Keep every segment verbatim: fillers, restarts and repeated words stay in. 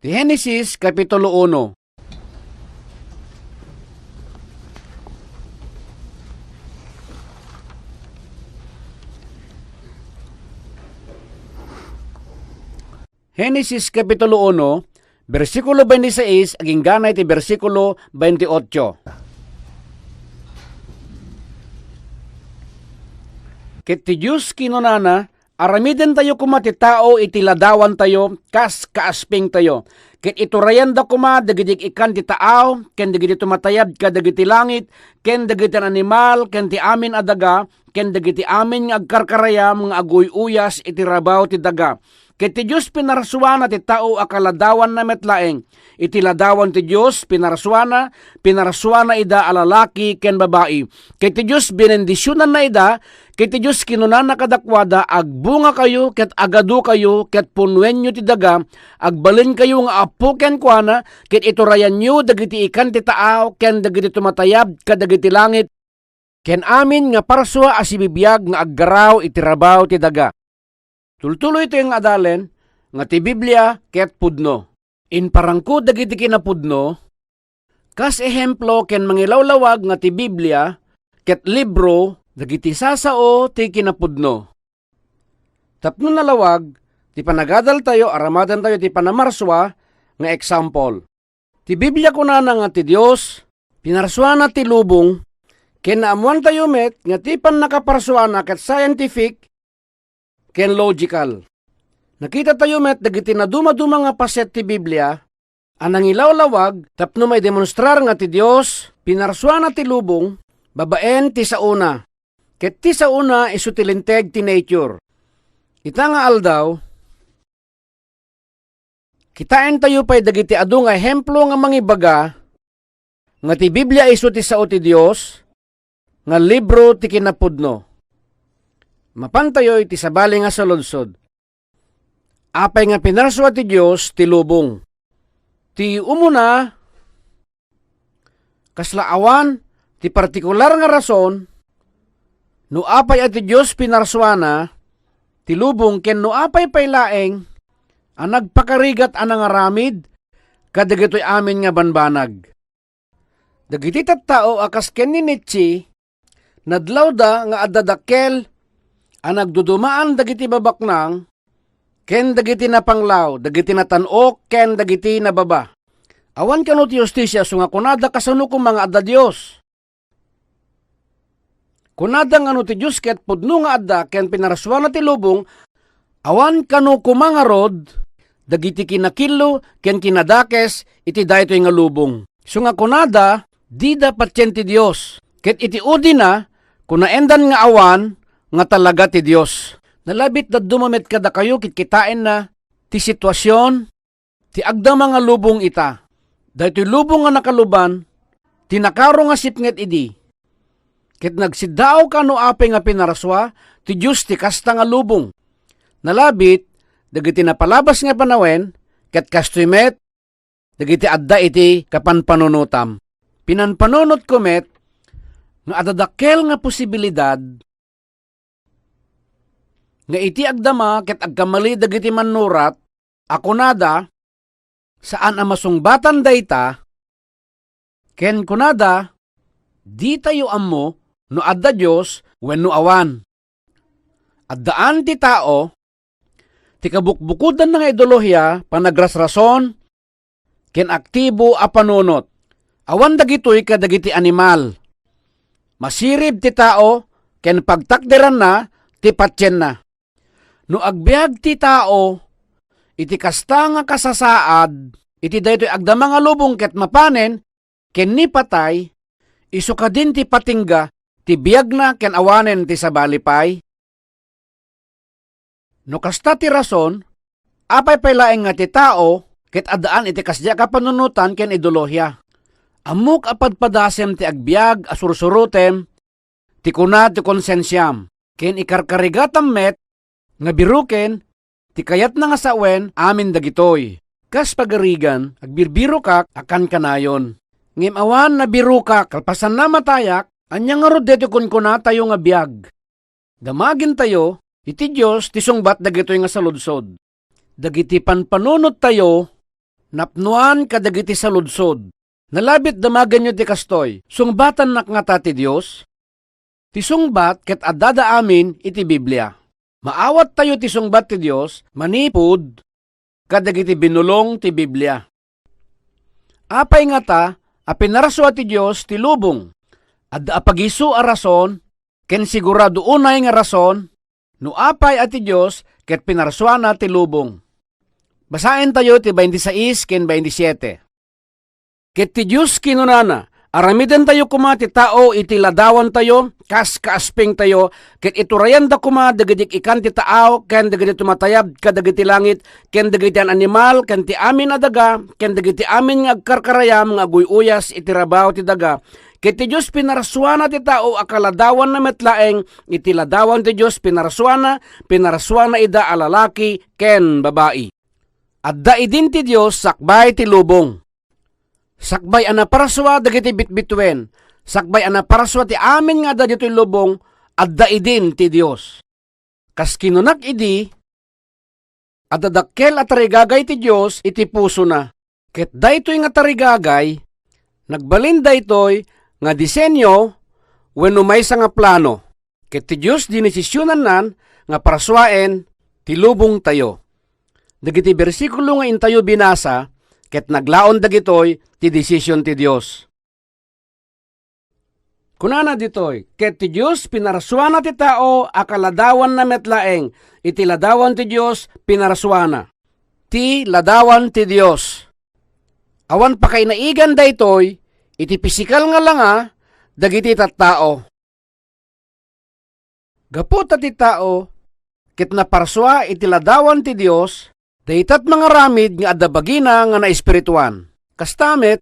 Ti Henesis, Kapitulo uno. Henesis, Kapitulo uno, bersikulo twenty-six, agingganay ti bersikulo twenty-eight. Ket ti Dios kinunana, "Aramidentayo koma ti tao iti ladawantayo kas kaaspingtayo, ket iturayanda koma dagiti ikkan ti taaw, ken dagiti tumatayab kadagiti langit, ken dagiti animal, ken ti amin a daga, ken dagiti amin nga agkarkarayam nga aguy-uyas iti rabaw ti daga." Ket ti Dios pinarsuana ti tao a kaladawanna met laeng. Iti ladawan ti Dios, pinarsuana, pinarsuana ida a lalaki ken babai. Ket ti Dios, binendisionanna ida, ket ti Dios kinunana kadakuada, "Agbungakayo ket agadukayo, ket punuenyo ti daga, agbalinkayo nga appo kenkuana, ket iturayanyo dagiti ikkan ti taaw ken dagiti tumatayab kadagiti langit, ken amin nga parsua a sibibiag nga aggaraw iti rabaw ti daga." Tultuloytayo nga adalen nga ti Biblia ket pudno. Imparangko dagiti kinapudno kas ehemplo ken mangilawlawag nga ti Biblia ket libro dagiti sasao ti kinapudno. Tapno nalawag ti panagadaltayo, aramadentayo ti panamarsua nga example. Ti Biblia kunana nga ti Dios pinarsuana ti lubong, ken naammoantayo met nga ti pannakaparsuana ket scientific ken logical. Nakitatayo met dagiti nadumaduma nga paset ti Biblia a nangilawlawag tapno maidemonstrar nga ti Dios pinarsuana ti lubong babaen ti saona, ket ti saona isu ti linteg ti nature. Ita nga aldaw, kitaentayo pay dagiti adu nga ehemplo nga mangibaga nga ti Biblia isu ti sao ti Dios nga libro ti kinapudno. Mapantayo iti sabali nga saludsod. Apay nga pinarsua ti Dios ti lubong? Ti umuna, kasla awan ti partikular nga rason no apay a ti Dios pinarsuana ti lubong ken no apay pay laeng a nagpakarigat a nangaramid kadagitoy amin nga banbanag. Dagiti tattao a kas ken ni Nietzsche, nadlawda nga adda dakkel a nagdudumaan dagiti babaknang ken dagiti napanglaw, dagiti natan-ok ken dagiti nababa. Awan kano ti hustisia, isu nga kunada, "Kasano koma nga adda Dios?" Kunada nga no ti Dios ket pudno nga adda ken pinarsuana ti lubong, awan kano koma ngarud dagiti kinakillo ken kinadakes iti daytoy nga lubong. Isu nga kunada, dida patien ti Dios. Ket iti udina, kunaendan nga awan nga talaga ti Dios. Nalabit dadduma met kadakayo ket kitaenna ti situasion ti agdama nga lubong ita. Daytoy lubong nga nakaluban ti nakaro nga sipnget idi. Ket nagsiddaawka no apay nga pinarsua ti Dios ti kasta nga lubong. Nalabit dagiti napalabas nga panawen, ket kastoy met dagiti adda iti kapanpanunotam. Pinanpanunotko met nga adda dakkel nga posibilidad nga iti agdama ket agkamali dagiti mannurat a kunada, "Saan a masungbatan dayta," ken kunada, "Ditayo ammo no adda Dios wenno awan." Addaan ti tao ti kabukbukodanna nga ideolohiya, panagrasrason, ken aktibo a panunot. Awan dagitoy kadagiti animal. Masirib ti tao ken pagtakderanna ti patienna. No agbiag ti tao iti kasta nga kasasaad iti daytoy agdama nga lubong ket mapanen ken ni patay, isu kadin ti patingga ti biagna ken awanen ti sabali pay. No kasta ti rason, apay pay laeng nga ti tao ket addaan iti kasdiay a kapanunotan ken ideolohiya? Ammok a padpadasem ti agbiag a sursurotem ti kuna ti konsensiam, ken ikarkarigatam met nga biroken ti kayatna nga sawen amin dagitoy. Kas pagarigan, agbirbirokak a kankanayon. Ngem awan nabirokak, kalpasanna matayak, ania ngarud daytoy kunkunatayo nga biag? Damagentayo iti Dios ti sungbat dagitoy nga saludsod. Dagiti panpanunottayo Napnoan kadagiti saludsod. Nalabit damagenyo ti kastoy, "Sungbatannak ngata ti Dios?" Ti sungbat ket addada amin iti Biblia. Maawattayo ti sungbat ti Dios manipud kadagiti binulong ti Biblia. Apay ngata a pinarsua ti Dios ti lubong? Adda a pagisu a rason ken sigurado unay nga rason no apay a ti Dios ket pinarsuana ti lubong. Basaentayo ti baintisais ken baintisiete. Ket ti Dios kinunana, "Aramidentayo koma ti tao iti ladawantayo, kas kaaspingtayo, ket iturayanda koma dagiti ikan ti taaw, ken dagiti tumatayab kadagiti langit, ken dagiti an-animal, ken ti amin a daga, ken dagiti amin nga agkarkarayam nga aguy-uyas iti rabaw ti daga." Ket ti Dios pinarsuana ti tao a kaladawanna met laeng, iti ladawan ti Dios pinarsuana, pinarsuana ida a lalaki ken babai. Adda idin ti Dios sakbay ti lubong. Sakbay a naparsua dagiti bitbituen, sakbay a naparsua ti amin nga adda ditoy lubong, adda idin ti Dios. Kas kinunak idi, adda dakkel a tarigagay ti Dios iti pusona. Ket daytoy nga tarigagay, nagbalin daytoy nga disenyo wenno maysa nga plano. Ket ti Dios dinesisionannan nga parsuaen ti lubongtayo. Dagiti bersikulo nga intayo binasa ket naglaon dagitoy ti desisyon ti Dios. Kunana ditoy, "Ket ti Dios pinarsuana ti tao a kaladawanna met laeng, iti ladawan ti Dios pinarsuana." Ti ladawan ti Dios. Awan pakainaigan daytoy iti pisikal nga langa dagiti tattao. Gapu ta ti tao ket naparsua iti ladawan ti Dios, daytat mangaramid nga adda bagina nga naespirituan. Kasta met,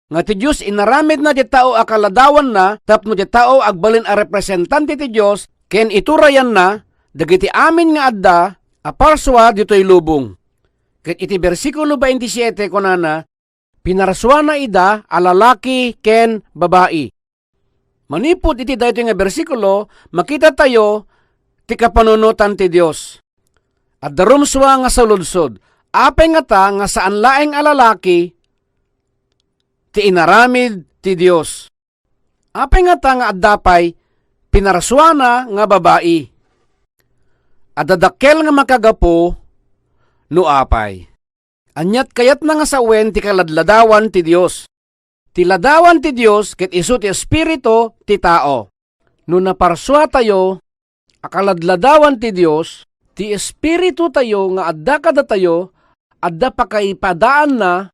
nga ti Dios inaramidna ti tao a kaladawanna tapno ti tao agbalin a representante ti Dios ken iturayanna dagiti amin nga adda a parsua ditoy lubong. Ket iti bersikulo baintisiete kunana, "Pinarsuana ida a lalaki ken babai." Manipud iti daytoy nga bersikulo, makitatayo ti kapanunotan ti Dios. Adda rumsua nga saludsod, "Apay ngata nga saan laeng a lalaki ti inaramid ti Dios? Apay ngata nga adda pay pinarsuana nga babai?" Adda dakkel nga makagapu no apay. Aniat kayatna nga sawen ti kaladladawan ti Dios? Ti ladawan ti Dios ket isu ti espiritu ti tao. No naparsuatayo a kaladladawan ti Dios, ti espiritutayo nga adda kadatayo adda pakaipadaanna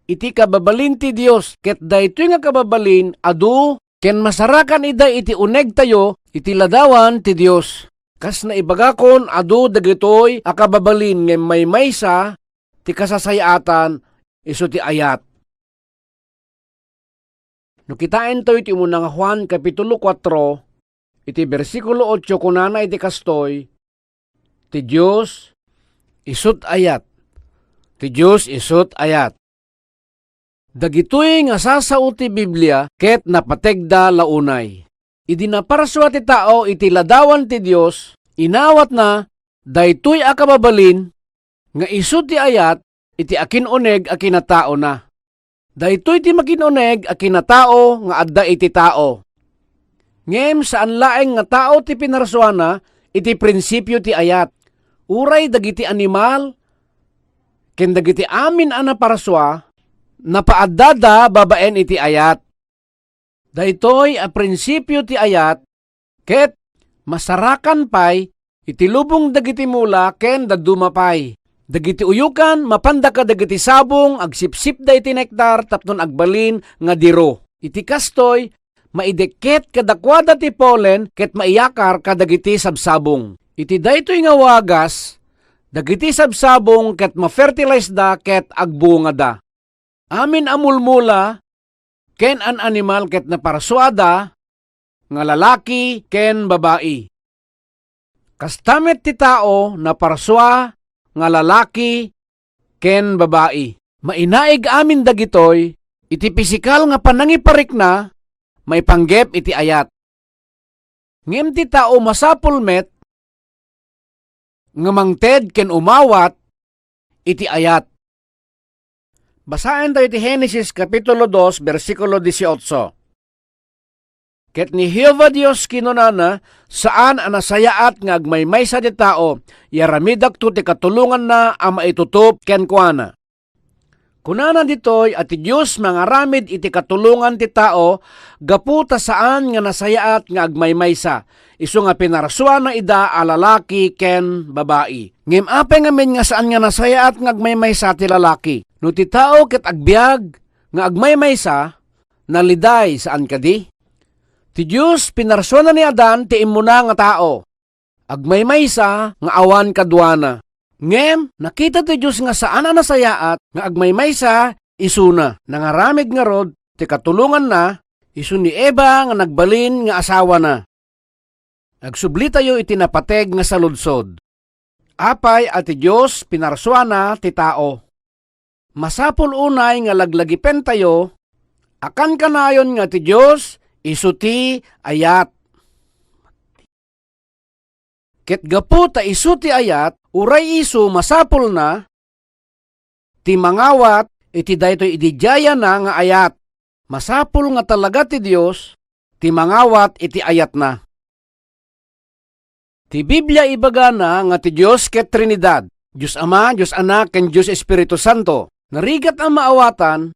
iti kababalin ti Dios, ket daytoy nga kababalin adu ken masarakan ida iti unegtayo iti ladawan ti Dios. Kas naibagakon, adu dagitoy a kababalin ngem maymaysa ti kasasayaatan isu ti ayat. No kitaentayo ti umuna nga Juan Kapitulo kuatro, iti bersikulo otso, kunana iti kastoy, "Ti Dios isut ayat. Ti Dios isut ayat." Dagitoy nga sasao ti Biblia ket napategda la unay. Idi naparsua ti tao iti ladawan ti Dios, inawatna daytoy a kababalin nga isu ti ayat iti akin-uneg a kinataona. Daytoy ti makin-uneg a kinatao nga adda iti tao. Ngem saan laeng nga tao ti pinarsuana iti prinsipio ti ayat. Uray dagiti animal ken dagiti amin a naparsua, napaaddada babaen iti ayat. Daytoy a prinsipio ti ayat ket masarakan pay iti lubong dagiti mula ken dadduma pay. Dagiti uyokan mapanda kadagiti sabong agsipsipda iti nektar tapno agbalin nga diro. Iti kastoy, maidekket kadakuada ti pollen ket maiyakar kadagiti sabsabong. Iti daytoy nga wagas, dagiti sabsabong ket mafertilize da ket agbungada. Amin a mulmula ken an-animal ket naparsuada nga lalaki ken babai. Kasta met ti tao naparsua nga lalaki ken babai. Mainaig amin dagitoy iti pisikal nga panangiparikna maipanggep iti ayat. Ngem ti tao masapul met nga mangted ken umawat iti ayat. Basaentayo ti Genesis kapitulo dos, bersikulo dieciocho. Ket ni Jehovah Dios kinunana, "Saan a nasayaat nga agmaymaysa ti tao, iyaramidakto ti katulonganna a maitutop kenkuana." Kunana ditoy a ti Dios mangaramid iti katulongan ti tao gapu ta saan nga nasayaat nga agmaymaysa, isu nga pinarsuana ida a lalaki ken babai. Ngem apay ngamin nga saan nga nasayaat nga agmaymaysa ti lalaki? No ti tao ket agbiag nga agmaymaysa, naliday, saan kadi? Ti Dios pinarsuana ni Adan ti immuna nga tao. Agmaymaysa nga awan kaduana. Ngem nakita ti Dios nga saan a nasayaat nga agmaymaysa isuna. Nangaramid ngarud ti katulonganna isu ni Eva nga nagbalin nga asawana. Agsublitayo iti napateg nga saludsod. Apay a ti Dios pinarsuana ti tao? Masapul unay nga laglagipentayo a kankanayon nga ti Dios isu ti ayat. Ket gapu ta isu ti ayat, uray isu masapulna ti mangawat iti daytoy ididiayana nga ayat. Masapul nga talaga ti Dios ti mangawat iti ayatna. Ti Biblia ibagana nga ti Dios ket Trinidad, Dios Ama, Dios Anak, ken Dios Espiritu Santo. Narigat a maawatan,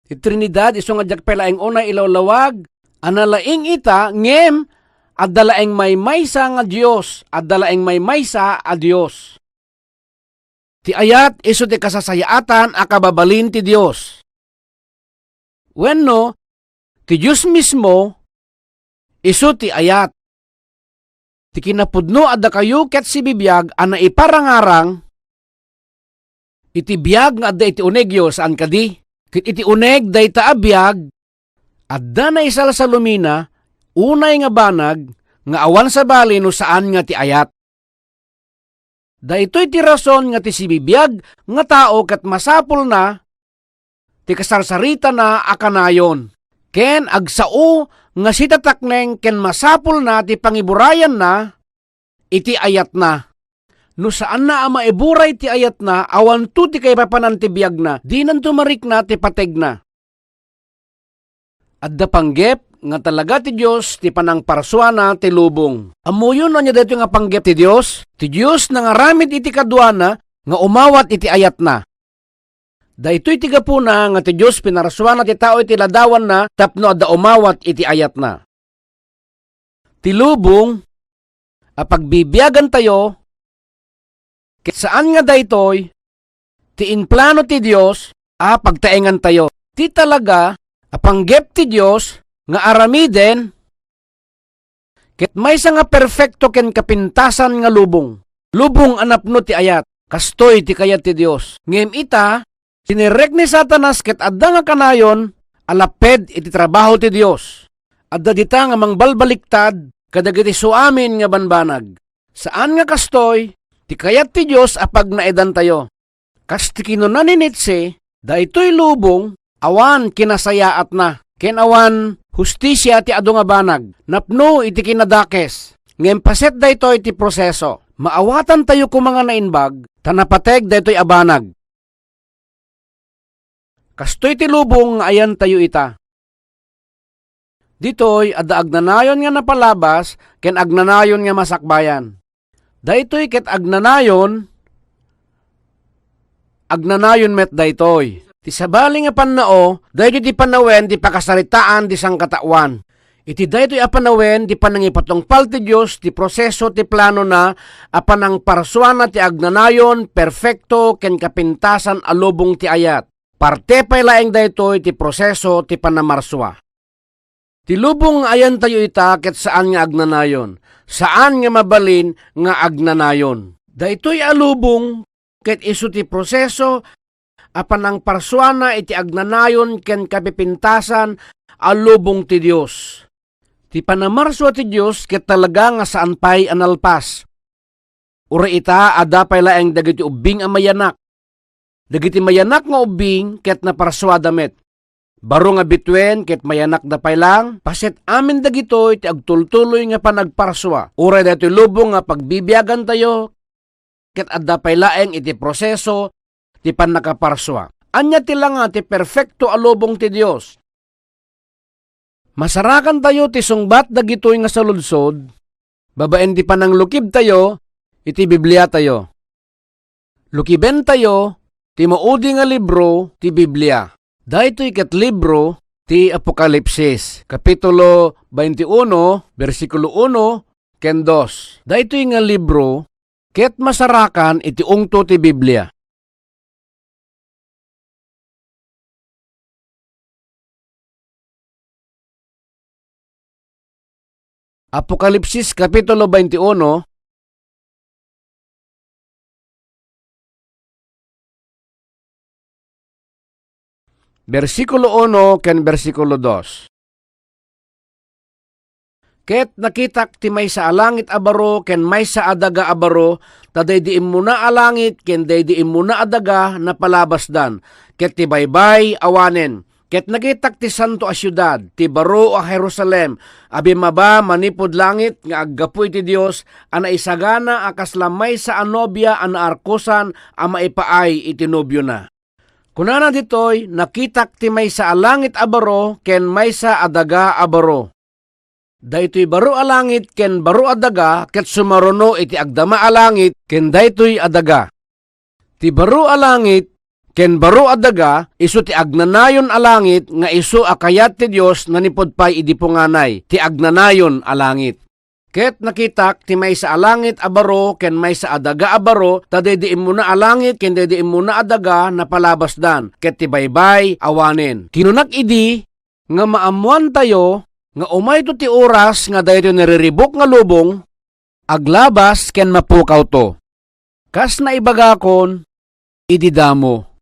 ti Trinidad isu nga diak pay laeng unay ilawlawag a nalaing ita, ngem adda laeng maymaysa nga Dios, adda laeng maymaysa a Dios. Ti ayat isu ti kasasayaatan a kababalin ti Dios. Wenno, ti Dios mismo isu ti ayat. Ti kinapudno a dakayo ket sibibiag a naiparangarang iti biag nga adda iti unegyo, saan kadi? Ket iti uneg dayta a biag, adda naisalsalumina unay nga banag nga awan sabali no saan nga ti ayat. Daytoy ti rason nga ti sibibiag nga tao ket masapulna ti kasarsaritana a kanayon, ken agsao nga sitatakneng ken masapulna ti pangiburayanna iti ayatna. No saanna a maiburay ti ayatna, awanto ti kaipapanan ti biagna, dinanto marikna ti pategna. Adda panggep nga talaga ti Dios ti panangparsuana ti lubong. Ammoyon no ania daytoy nga panggep ti Dios? Ti Dios nangaramid iti kaduana nga umawat iti ayatna. Daytoy ti gapuna nga ti Dios pinarsuana ti tao iti ladawanna tapno adda umawat iti ayatna. Ti lubong a pagbibiagantayo, ket saan nga daytoy ti inplano ti Dios a pagtaengantayo. Ti talaga a panggep ti Dios nga aramiden ket maysa nga perfecto ken kapintasan nga lubong. Lubong a napno ti ayat. Kastoy ti kayat ti Dios. Ngem ita, sinirrek ni Satanas ket adda nga kanayon a lapped iti trabaho ti Dios. Adda dita nga mangbalbaliktad kadagiti suamin nga banbanag. Saan nga kastoy ti kayat ti Dios a pagnaedantayo. Kas ti kinuna ni Nietzsche, daytoy lubong awan kinasayaatna, ken awan hustisia ti adu nga banag, napno iti kinadakes. Ngem paset daytoy ti proseso. Maawatantayo koma nga naimbag, ta napateg daytoy a banag. Kastoy ti lubong nga ayantayo ita. Ditoy, adda agnanayon nga napalabas ken agnanayon nga masakbayan. Daytoy ket agnanayon, agnanayon met daytoy. Ti sabali nga pannao, daytoy ti panawen ti pakasaritaan ti sangkataoan. Iti daytoy a panawen ti panangipatungpal ti Dios ti proseso ti planona a panangparsuana ti agnanayon, perfecto, ken kapintasan a lubong ti ayat. Parte pay laeng daytoy ti proseso ti panamarsua. Ti lubong nga ayantayo ita ket saan nga agnanayon, saan nga mabalin nga agnanayon. Daytoy a lubong ket isu ti proseso a panangparsuana iti agnanayon ken kapipintasan a lubong ti Dios. Ti panamarsua ti Dios ket talaga nga saan pay a nalpas. Uray ita, adda pay laeng dagiti ubbing a mayanak. Dagiti mayanak nga ubbing ket naparsuada met. Baro nga bituen ket mayanakda pay lang, paset amin dagitoy ti agtultuloy nga panagparsua. Uray daytoy lubong nga pagbibiagantayo, ket adda pay laeng iti proseso ti pannakaparsua. Ania ti langa ti perfekto a lubong ti Dios? Masarakantayo ti sungbat dagitoy nga saludsod babaen ti pananglukibtayo iti Bibliatayo. Lukibentayo ti maudi nga libro ti Biblia. Daytoy ket libro ti Apokalipsis, Kapitulo twenty-one, bersikulo uno ken dos. Daytoy nga libro ket masarakan iti ungto ti Biblia. Apokalipsis Kapitulo twenty-one, bersikulo uno ken bersikulo dos. Ket nakitak ti maysa a langit a baro ken maysa a daga a baro, ta daydi immuna a langit ken daydi immuna a daga napalabasdan, ket ti baybay awanen. Ket nakitak ti santo a siudad, ti baro a Jerusalem, a bimmaba manipud langit nga aggapu iti Dios, a naisagana a kasla maysa a nobia a naarkosan a maipaay iti nobiona. Kunana ditoy, nakitak ti maysa a langit a baro ken maysa a daga a baro. Daytoy baro a langit ken baro a daga ket sumaruno iti agdama a langit ken daytoy a daga. Ti baro a langit ken baro a daga isu ti agnanayon a langit nga isu a kayat ti Dios nanipud pay idi punganay ti agnanayon a langit. Ket nakitak ti maysa a langit a baro ken maysa a daga a baro, ta daydi immuna a langit ken daydi immuna a daga napalabasdan, ket ti baybay awanen. Kinunak idi nga maammoantayo nga umayto ti oras nga daytoy nariribuk nga lubong aglabas ken mapukawto. Kas naibagakon idi damo.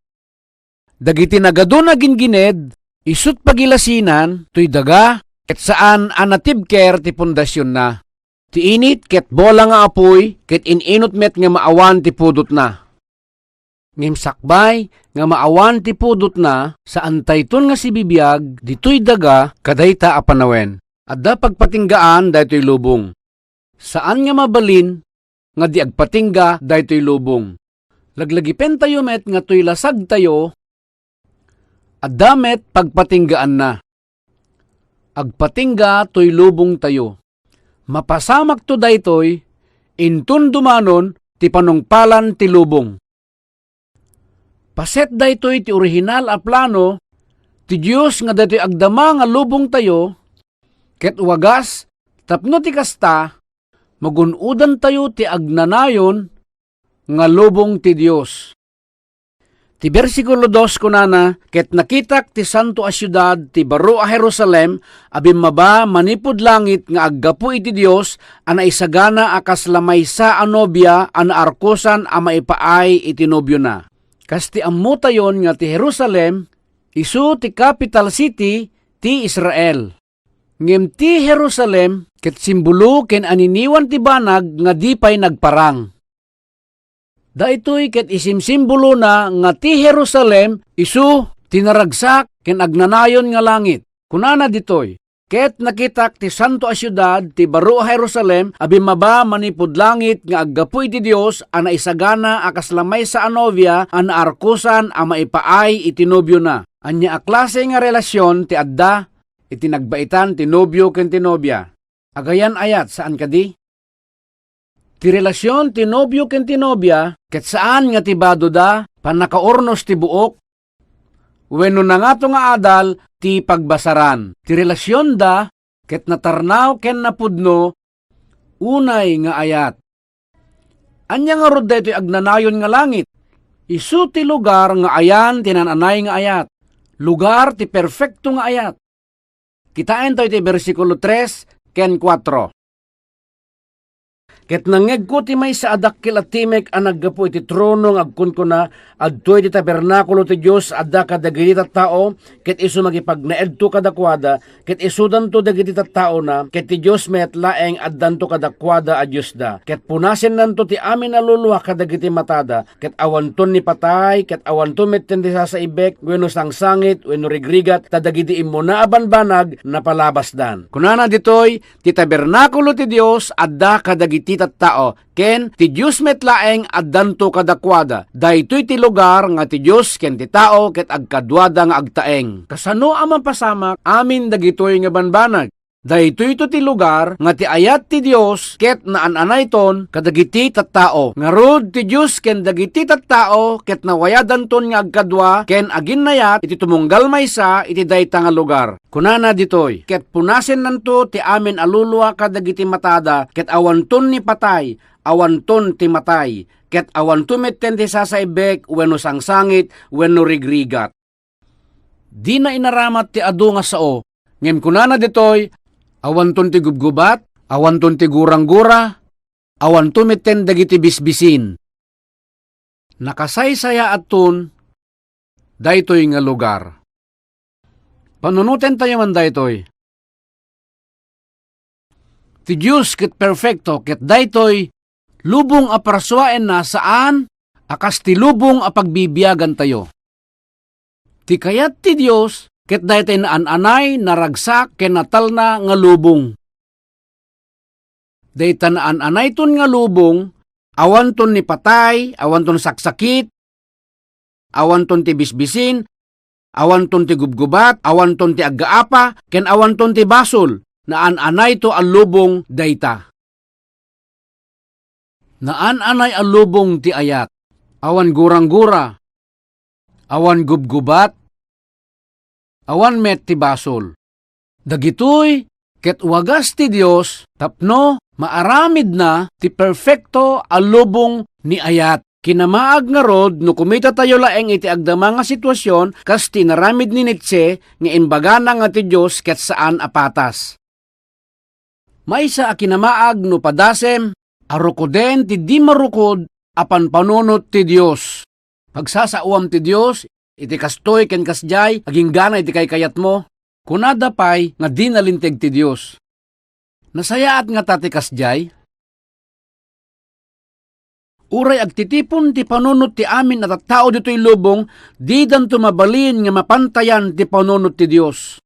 Dagiti nagadun a gingined, isut' pagilasinan toy daga, ket saan a natibker ti pundasionna. Ti init ket bola nga apuy, ket in-inut met nga maawan ti pudotna. Ngem sakbay nga maawan ti pudotna, saantayton nga sibibiag ditoy daga kadayta a panawen. Adda pagpatinggaan daytoy lubong. Saan nga mabalin nga di agpatingga daytoy lubong. Laglagipentayo met nga toy lasagtayo, adda met pagpatinggaanna. Agpatingga toy lubongtayo. Mapasamakto daytoy, inton dumanon ti panungpalan ti lubong. Paset daytoy ti orihinal a plano ti Dios nga daytoy agdama nga lubongtayo, ket wagas, tapno ti kasta, magun-odantayo ti agnanayon nga lubong ti Dios. Ti bersikulo dos kunana, "Ket nakitak ti santo a siudad, ti baro a Jerusalem, a bimmaba manipud langit nga aggapu iti Dios, a naisagana a kasla maysa a nobia a naarkosan a maipaay iti nobiona." Kas ti ammotayon nga ti Jerusalem, isu ti capital city ti Israel. Ngem ti Jerusalem ket simbolo ken aniniwan ti banag nga di pay nagparang. Daytoy ket isimsimbolona nga ti Jerusalem isu ti naragsak ken agnanayon nga langit. Kunana ditoy, "Ket nakitak ti santo a siudad, ti baro a Jerusalem, a bimmaba manipud langit nga aggapu iti Dios, a naisagana a kasla maysa a nobia a naarkosan a maipaay iti nobiona." Ania a klase nga relasion ti adda iti nagbaitan ti nobio ken ti nobia? Agayan-ayat, saan kadi? Ti relasion ti nobio ken ti nobia ket saan nga ti badoda, pannakaurnos ti buok, wenno nangato nga adal ti pagbasaran. Ti relasionda ket natarnaw ken napudno unay nga ayat. Ania ngarud daytoy agnanayon nga langit? Isu ti lugar nga ayan ti naan-anay nga ayat, lugar ti perfekto nga ayat. Kitaentayo ti bersikulo tres ken kuatro. "Ket nangngegko ti maysa a dakkel a timek a naggapu iti trono nga agkunkuna, 'Adtoy ti tabernakulo ti Dios a adda kadagiti tattao, ket isu mangipagnaedto kadakuada, ket isudanto dagiti tattaona, ket ti Dios met laeng addanto kadakuada a Diosda. Ket punasennanto ti amin a luluha kadagiti matada, ket awanton ni patay, ket awanto metten ti sasaibbek, wenno sangsangit, wenno rigrigat, ta dagiti immuna a banbanag napalabasdan.'" Kunana ditoy, "Ti tabernakulo ti Dios adda kadagiti tattao, ken ti Dios met laeng addanto kadakuada. Daytoy ti lugar nga ti Dios ken ti tao ket agkaduada nga agtaeng. Kasano a mapasamak amin dagitoy nga banbanag? Daytoyto ti lugar nga ti ayat ti Dios ket naan-anayton kadagiti tattao. Ngarud, ti Dios ken dagiti tattao ket nawayadanton nga agkadua ken aginnayat iti tumunggal maysa iti dayta nga lugar. Kunana ditoy, "Ket punasennanto ti amin a lulua kadagiti matada, ket awanton ni patay, awanton ti matay, ket awanto metten ti sasaibek wenno sangsangit wenno rigrigat." Dina inaramat ti adu nga sao, ngem kunana ditoy, "Awanton ti gubgubat, awanton ti guranggura, awanto metten dagiti bisbisin." Nakasaysayaatton daytoy nga lugar. Panunotentayo man daytoy. Ti Dios ket perfecto, ket daytoy lubong a parsuaenna saan a kas ti lubong a pagbibiagantayo. Ti kayat ti Dios ket dayta naan-anay, naragsak, ken natalna nga lubong. Dayta naan-anayton nga lubong, awanton ni patay, awanton saksakit, awanton ti bisbisin, awanton ti gubgubat, awanton ti aggaapa, ken awanton ti basol. Naan-anayto a lubong dayta. Naan-anay a lubong ti ayat. Awan guranggura, awan gubgubat, awan met ti basol. Dagitoy ket wagas ti Dios tapno maaramidna ti perfecto a lubong ni ayat. Kinamaag ngarud no kumitatayo laeng iti agdama nga situasion kas ti inaramid ni Nietzsche nga imbagana nga ti Dios ket saan a patas. Maysa a kinamaag no padasem a rukoden ti di marukod a panpanunot ti Dios. Pagsasaoam ti Dios iti kastoy ken kasdiay, aginggana iti kaykayatmo. Kunada pay nga di nalinteg ti Dios. Nasayaat ngata ti kasdiay? Uray agtitipon ti panunot ti amin a tattao ditoy lubong, didanto mabalin nga mapantayan ti panunot ti Dios.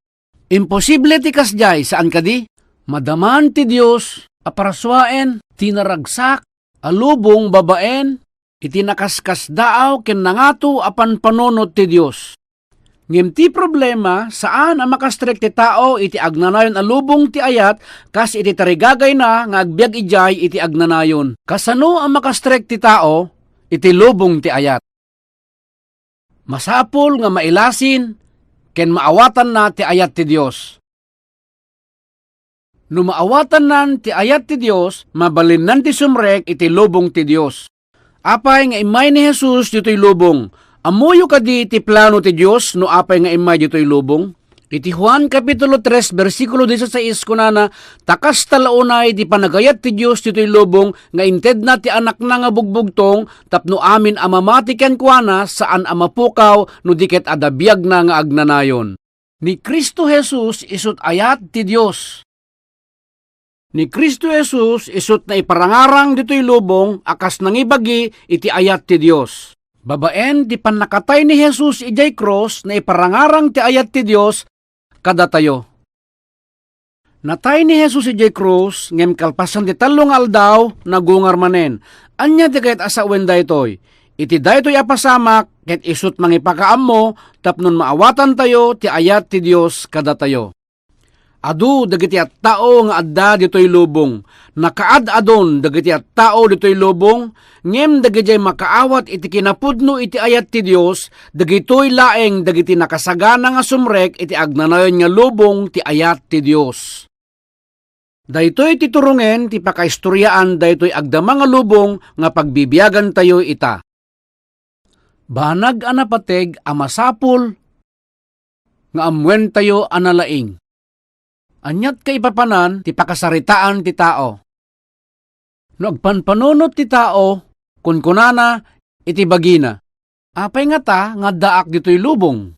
Imposible ti kasdiay, saan kadi? Madaman ti Dios a parsuaen ti naragsak a lubong babaen iti nakaskasdaaw ken nangato a panpanunot ti Dios. Ngem ti problema, saan a makastrek ti tao iti agnanayon a lubong ti ayat kas iti tarigagayna nga agbiag idiay iti agnanayon. Kasano a makastrek ti tao iti lubong ti ayat? Masapul nga mailasin ken maawatanna ti ayat ti Dios. No maawatannan ti ayat ti Dios, mabalinnan ti sumrek iti lubong ti Dios. Apay nga immay ni Jesus ditoy lubong? Ammoyo kadi ti plano ti Dios no apay nga immay ditoy lubong? Iti Juan Kapitulo tres, bersikulo dieciséis, kunana, "Ta kasta la unay ti panagayat ti Dios ditoy lubong nga intedna ti Anakna nga bugbugtong tapno amin a mamati kenkuana saan a mapukaw no di ket adda biagna nga agnanayon." Ni Cristo Jesus isut ayat ti Dios. Ni Cristo Jesus isut naiparangarang ditoy lubong a kas nangibagi iti ayat ti Dios. Babaen ti pannakatay ni Jesus idiay krus, naiparangarang ti ayat ti Dios kadatayo. Natay ni Jesus idiay krus, ngem kalpasan ti tallo nga aldaw, nagungar manen. Ania ti kayat a sawen daytoy? Iti daytoy a pasamak, ket isut mangipakaammo tapno maawatantayo ti ayat ti Dios kadatayo. Adu dagiti tattao nga adda ditoy lubong. Nakaad-adon dagiti tattao ditoy lubong, ngem dagidiay makaawat iti kinapudno iti ayat ti Dios, dagitoy laeng dagiti nakasagana nga sumrek iti agnanayon nga lubong ti ayat ti Dios. Daytoy ti turongen ti pakaistoriaan daytoy agdama nga lubong nga pagbibiagantayo ita. Banag a napateg a masapul nga ammoentayo a nalaing. Aniat kaipapanan ti pakasaritaan ti tao? No agpanpanunot ti tao, kunkunana iti bagina, "Apay ngata nga addaak ditoy lubong?"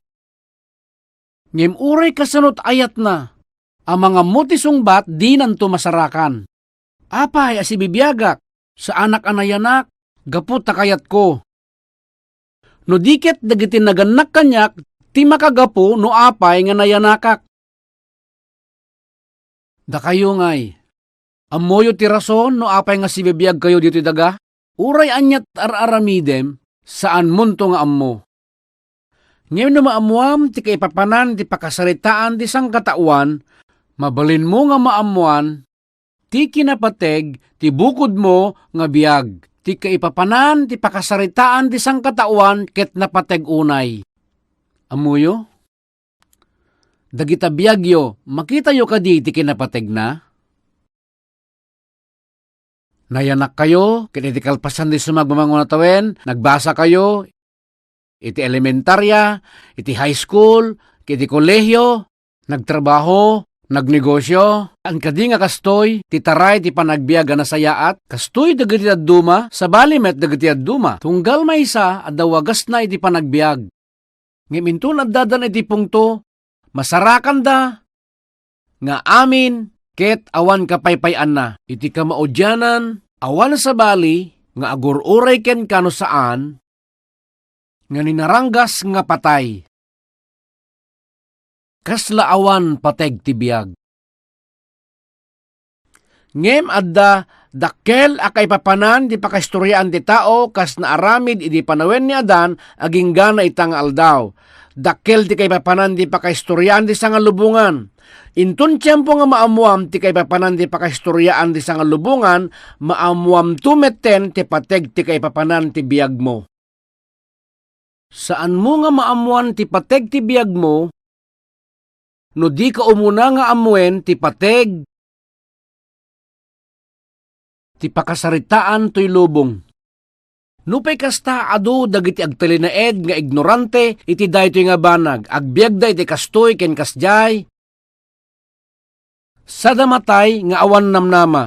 Ngem uray kasano ti ayatna, amangan mo ti sungbat, dinanto masarakan. Apay a sibibiagak? Saanak a nayanak gapu ta kayatko. No di ket dagiti nagannak kaniak ti makagapu no apay nga nayanakak. Dakayo ngay, Ammoyo ti rason no apay nga sibibiagkayo ditoy daga? Uray aniat ar-aramidem, saanmonto nga ammo. Ngem no maammoam ti kaipapanan ti pakasaritaan ti sangkataoan, mabalinmo nga maammoan ti kinapateg ti bukodmo nga biag. Ti kaipapanan ti pakasaritaan ti sangkataoan ket napateg unay. Ammoyo? Dagita biagyo, makitayo kadi ti kinapategna? Nayanakkayo, ket iti kalpasan ti sumagmamano a tawen, nagbasakayo iti elementaria, iti high school, ket iti kolehiyo, nagtrabaho, nagnegosio. Saan kadi nga kastoy ti taray ti panagbiag a nasayaat? Kastoy dagiti dadduma, sabali met dagiti dadduma. Tunggal maysa, adda wagasna iti panagbiag. Ngem inton addadan iti pungto, masarakanda nga amin ket awan kapaypay-anna. Iti kamaudianan, awan sabali nga agur-uray kenka no saan nga ninaranggas nga patay. Kasla awan pateg ti biag. Ngem adda dakkel a kaipapanan ti pakaistoriaan ti tao kas naaramid idi panawen ni Adan agingga ita nga aldaw. Dakkel ti kaipapanan ti pakaistoriaan ti sangalubongan. Inton tiempo nga maammoam ti kaipapanan ti pakaistoriaan ti sangalubongan, maammoamto metten ti pateg ti kaipapanan ti biagmo. Saanmo nga maammoan ti pateg ti biagmo no dika umuna nga ammoen ti pateg ti pakasaritaan toy lubong. Nupay kasta, adu dagiti agtalinaed nga ignorante iti daytoy nga banag, agbiagda iti kastoy ken kasdiay, sada matay nga awan namnama.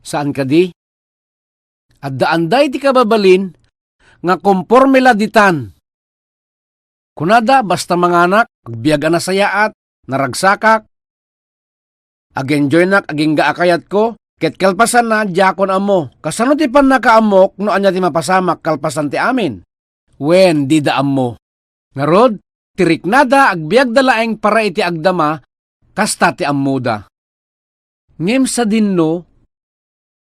Saan kadi? Addaanda iti kababalin nga komporme la ditan. Kunada, basta manganak, agbiag a nasayaat, naragsakak, ag-enjoynak agingga a kayatko, ket kalpasanna, diakon ammo. Kasano ti pannakaammok no ania ti mapasamak kalpasan ti amin? Wen, dida ammo. Ngarud, ti riknada, agbiagda laeng para iti agdama, kasta ti ammoda. Ngem sadinno,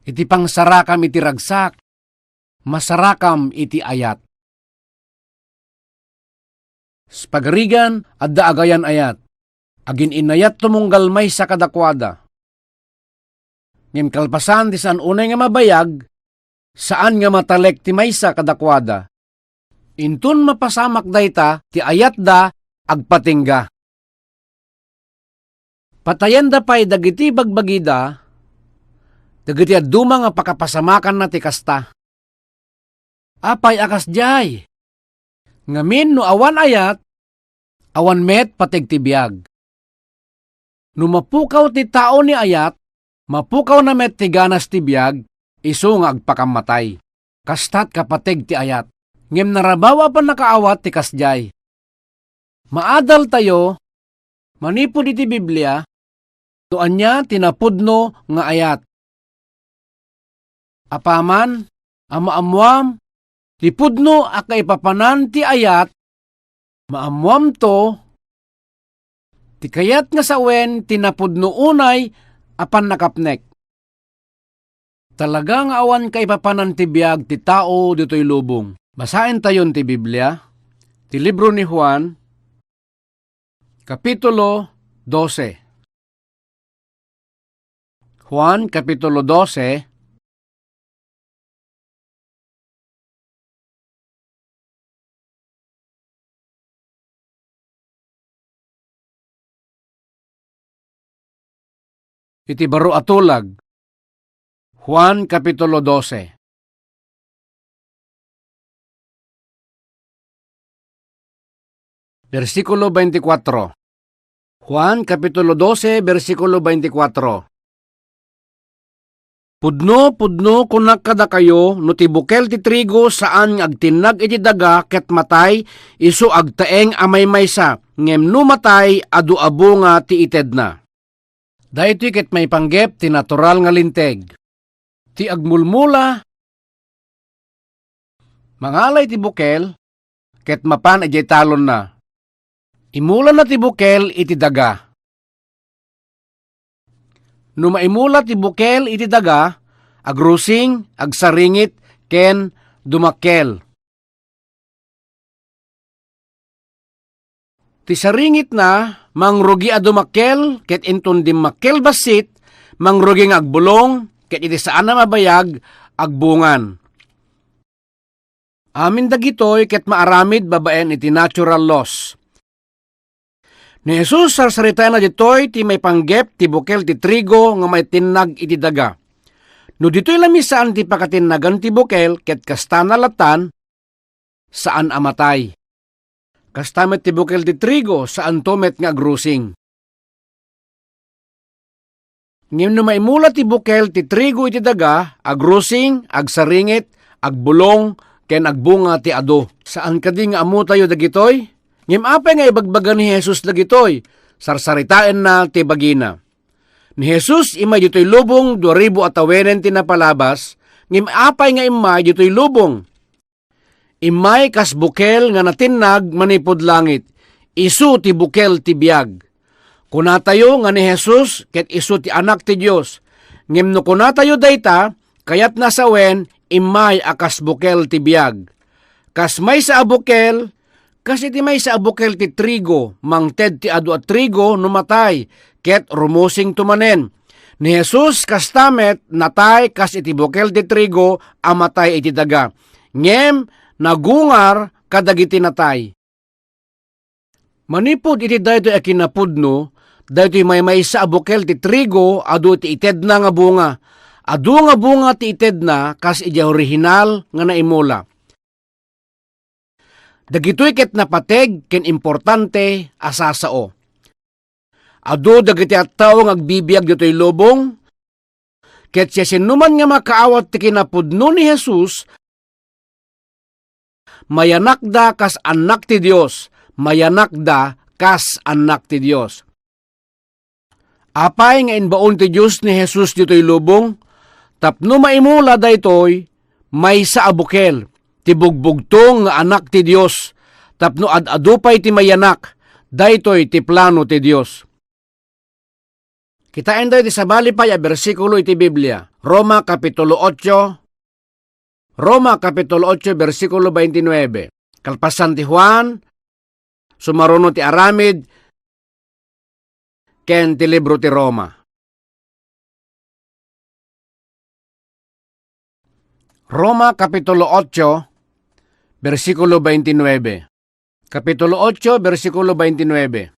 iti pangsarakam iti ragsak, masarakam iti ayat. Pagarigan, adda agayan-ayat. Agin-inayat tumunggal maysa kadakuada. Ngem kalpasan ti saan unay nga mabayag, saan nga matalek ti maysa kadakuada. Inton mapasamak dayta, ti ayatda agpatingga. Patayenda pay dagiti bagbagida, dagiti dadduma nga pakapasamakanna ti kasta. Apay a kasdiay? Ngamin, no awan ayat, awan met pateg ti biag. No mapukaw ti tao ni ayat, mapukawna met ti ganas ti biag, isu nga agpakammatay. Kastat kapateg ti ayat. Ngem narabaw a pannakaawat ti kasdiay. Maadaltayo manipud iti Biblia no ania ti napudno nga ayat. Apaman a maammoam ti pudno a kaipapanan ti ayat, maammoamto ti kayat nga sawen ti napudno unay a pannakapnek. Talaga nga awan kaipapanan ti biag ti tao ditoy lubong. Basaentayon ti Biblia, ti libro ni Juan, Kapitulo dose. Juan, Kapitulo dose. Iti baro a tulag. Juan, Kapitulo dose. Bersikulo veinticuatro. Juan, Kapitulo dose, bersikulo veinticuatro. Pudno, pudno, kunak kadakayo, no ti bukel ti trigo saan nga agtinnag iti daga ket matay, isu agtaeng a maymaysa, ngem no matay, adu a bunga ti itedna. Daytoy ket maipanggep ti natural nga linteg. Ti agmulmula, mangalay ti bukel, ket mapan idiay talonna. Imulana ti bukel iti daga. No maimula ti bukel iti daga, agrusing, agsaringit, ken dumakkel. Ti saringitna, mangrugi a dumakkel, ket inton dimmakkel bassit, mangrugi nga agbulong, ket iti saan a mabayag, agbungan. Amin dagitoy ket maaramid babaen iti natural laws. Ni Jesus, sarsaritaenna ditoy ti maipanggep ti bukel ti trigo nga maitinnag iti daga. No ditoy la met saan ti pakatinnagan ti bukel ket kastana lattan, saan a matay. Kasta met ti bukel ti trigo, saanto met nga agrusing. Ngem no maimula ti bukel ti trigo iti daga, agrusing, agsaringit, agbulong, ken agbunga ti adu. Saan kadi nga ammotayo dagitoy? Ngem apay nga ibagbaga ni Jesus dagitoy? Sarsaritaenna ti bagina. Ni Jesus immay ditoy lubong, dua ribu a tawenen ti napalabas, ngem apay nga immay ditoy lubong? Immay kas bukel nga natinnag manipud langit. Isu ti bukel ti biag. Kunatayo nga ni Jesus ket isu ti Anak ti Dios. Ngem no kunatayo dayta, kayatna a sawen, immay a kas bukel ti biag. Kas maysa a bukel, kas iti maysa a bukel ti trigo, mangted ti adu a trigo no matay, ket rumusingto manen. Ni Jesus kasta met natay kas iti bukel ti trigo a matay iti daga. Ngem nagungar kadagiti natay. Manipud iti daytoy a kinapudno, daytoy maymaysa a bukel ti trigo adu ti itedna nga bunga. Adu nga bunga ti itedna kas idiay orihinal nga naimula. Dagitoy ket napateg ken importante a sasao. Adu dagiti tattao nga agbibiag ditoy lubong, ket siasinoman nga makaawat ti kinapudno ni Jesus, mayanakda kas annak ti Dios, mayanakda kas annak ti Dios. Apay nga imbaon ti Dios ni Jesus ditoy lubong? Tapno maimula daytoy, maysa a bukel, ti bugbugtong nga Anak ti Dios, tapno ad-adu pay ti mayanak, daytoy ti plano ti Dios. Kitaen tayo ti sabali pay a bersikulo iti Biblia, Roma Kapitulo otso, Roma Kapitulo otso, bersikulo twenty-nine. Kalpasan ti Juan, sumaruno ti aramid, ken ti libro ti Roma. Roma Kapitulo otso, bersikulo twenty-nine. Kapitulo otso, bersikulo twenty-nine.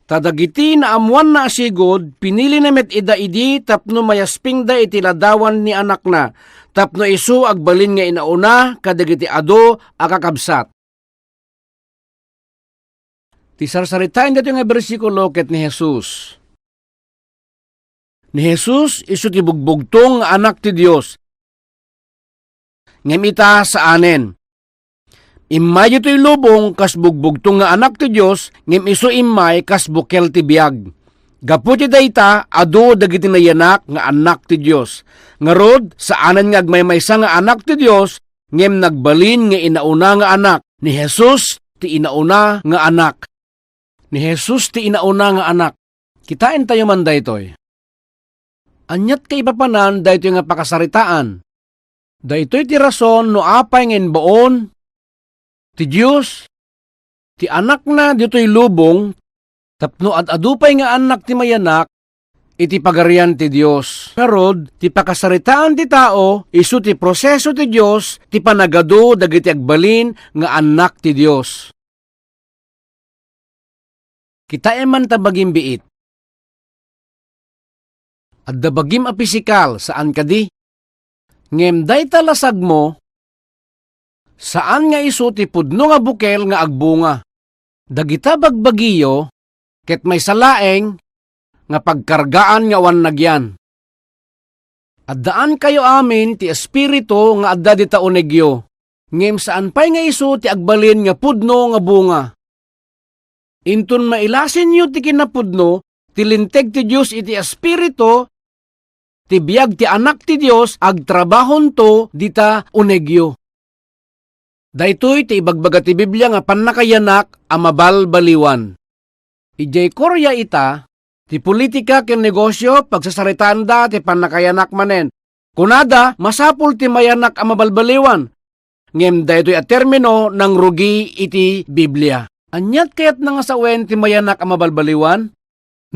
Ta dagiti naammoanna a sigud, pinilina met ida idi tapno mayaspingda iti ladawan ni Anakna, tapno isu agbalin nga inauna kadagiti adu a kakabsat. Ti sarsaritaen daytoy nga bersikulo ket ni Jesus. Ni Jesus isu ti bugbugtong nga Anak ti Dios. Ngem ita, saanen. Immay ditoy lubong kas bugbugtong nga Anak ti Dios, ngem isu immay kas bukel ti biag. Gapu ti dayta, adu dagiti nayanak nga annak ti Dios. Ngarud, saanen nga agmaymaysa nga anak ti Dios, ngem nagbalin nga inauna nga anak. Ni Jesus ti inauna nga anak. Ni Jesus ti inauna nga anak. Kitaentayo man daytoy. Aniat kaipapanan daytoy nga pakasaritaan? Daytoy ti rason no apay nga imbaon ti Dios ti Anakna ditoy lubong tapno ad-adu pay nga annak ti mayanak iti Pagarian ti Dios. Ngarud, ti pakasaritaan ti tao isu ti proseso ti Dios ti panagadu dagiti agbalin nga annak ti Dios. Kitaem man ta bagim biit. Adda bagim a pisikal, saan kadi? Ngem dayta lasagmo, saan nga isu ti pudno nga bukel nga agbunga. Dagita bagbagiyo ket maysa laeng nga pagkargaan nga awan nagyan. Addaankayo amin ti Espiritu nga adda dita unegyo, ngem saan pay nga isu ti agbalin nga pudno nga bunga. Inton mailasinyo ti kinapudno ti Linteg ti Dios iti Espiritu, ti biag ti Anak ti Dios, agtrabahonto dita unegyo. Daytoy ti ibagbaga ti Biblia nga pannakayanak a mabalbaliwan. Idiay Korea ita, Ti politika ken negosyo, pagsasaritaanda ti pannakayanak manen. Kunada, masapul ti mayanak a mabalbaliwan. Ngem daytoy a termino nangrugi iti Biblia. Aniat kayatna nga sawen ti mayanak a mabalbaliwan?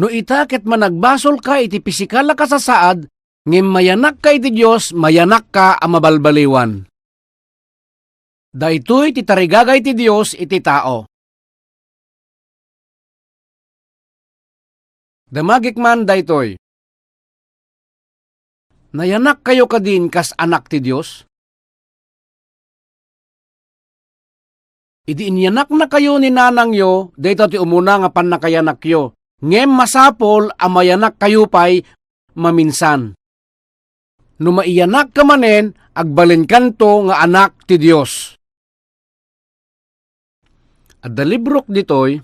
No ita ket managbasolka iti pisikal a kasasaad, ngem mayanakka iti Dios, mayanakka a mabalbaliwan. Daytoy ti tarigagay ti Dios iti tao. Damagek man daytoy. Nayanakkayo kadin kas anak ti Dios? Idi inyanaknakayo ni nanangyo, dayta ti umuna nga pannakayanakyo. Ngem masapul a mayanakkayo pay maminsan. No maiyanakka manen, agbalinkanto nga anak ti Dios. Adda librok ditoy.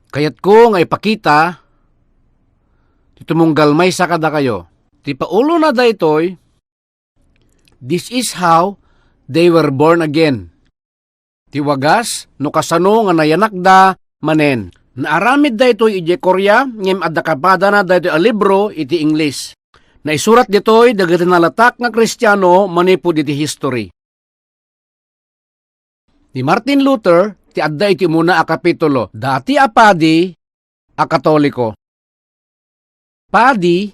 Kayatko nga ipakita ti tumunggal maysa kadakayo. Ti paulona daytoy, "This is how they were born again." Ti wagas, no kasano nga nayanakda manen. Naaramid daytoy idiay Korea, ngem adda kapadana daytoy a libro iti Ingles. Naisurat ditoy dagiti nalatak nga Kristiano manipud iti history. Ni Martin Luther ti adda iti umuna a kapitulo, dati a padi a Katoliko. Padi,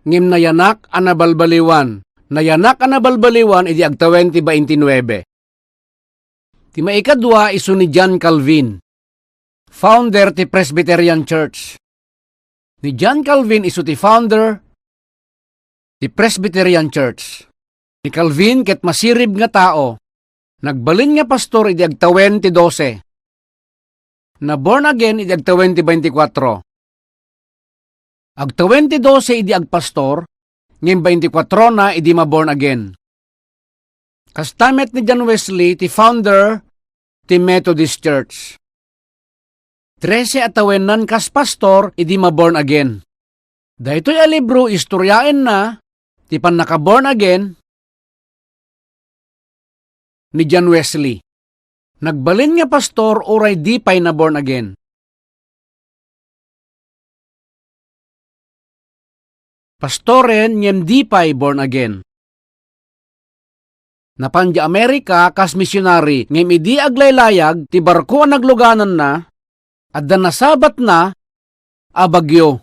ngem nayanak a nabalbaliwan. Nayanak a nabalbaliwan idi agtawen ti baintinuebe. Ti maikadua isu ni John Calvin, founder ti Presbyterian Church. Ni John Calvin isu ti founder ti Presbyterian Church. Ni Calvin ket masirib nga tao. Nagbalin nga pastor idi agtawen ti dose. Na-born again idi agtawen ti baintikwatro. Agtawen ti dose idi agpastor, ngem baintikwatro na idi ma-born again. Kasta met ni John Wesley ti founder ti Methodist Church. Trese a tawennan kas pastor idi ma-born again. Daytoy a libro, istoryaenna ti pannaka-born again ni John Wesley. Nagbalin nga pastor uray di pay na-born again. Pastoren ngem di pay born again. Napan idiay Amerika kas misionary, ngem idi aglaylayag ti barko a naglugananna, adda nasabatna a bagyo.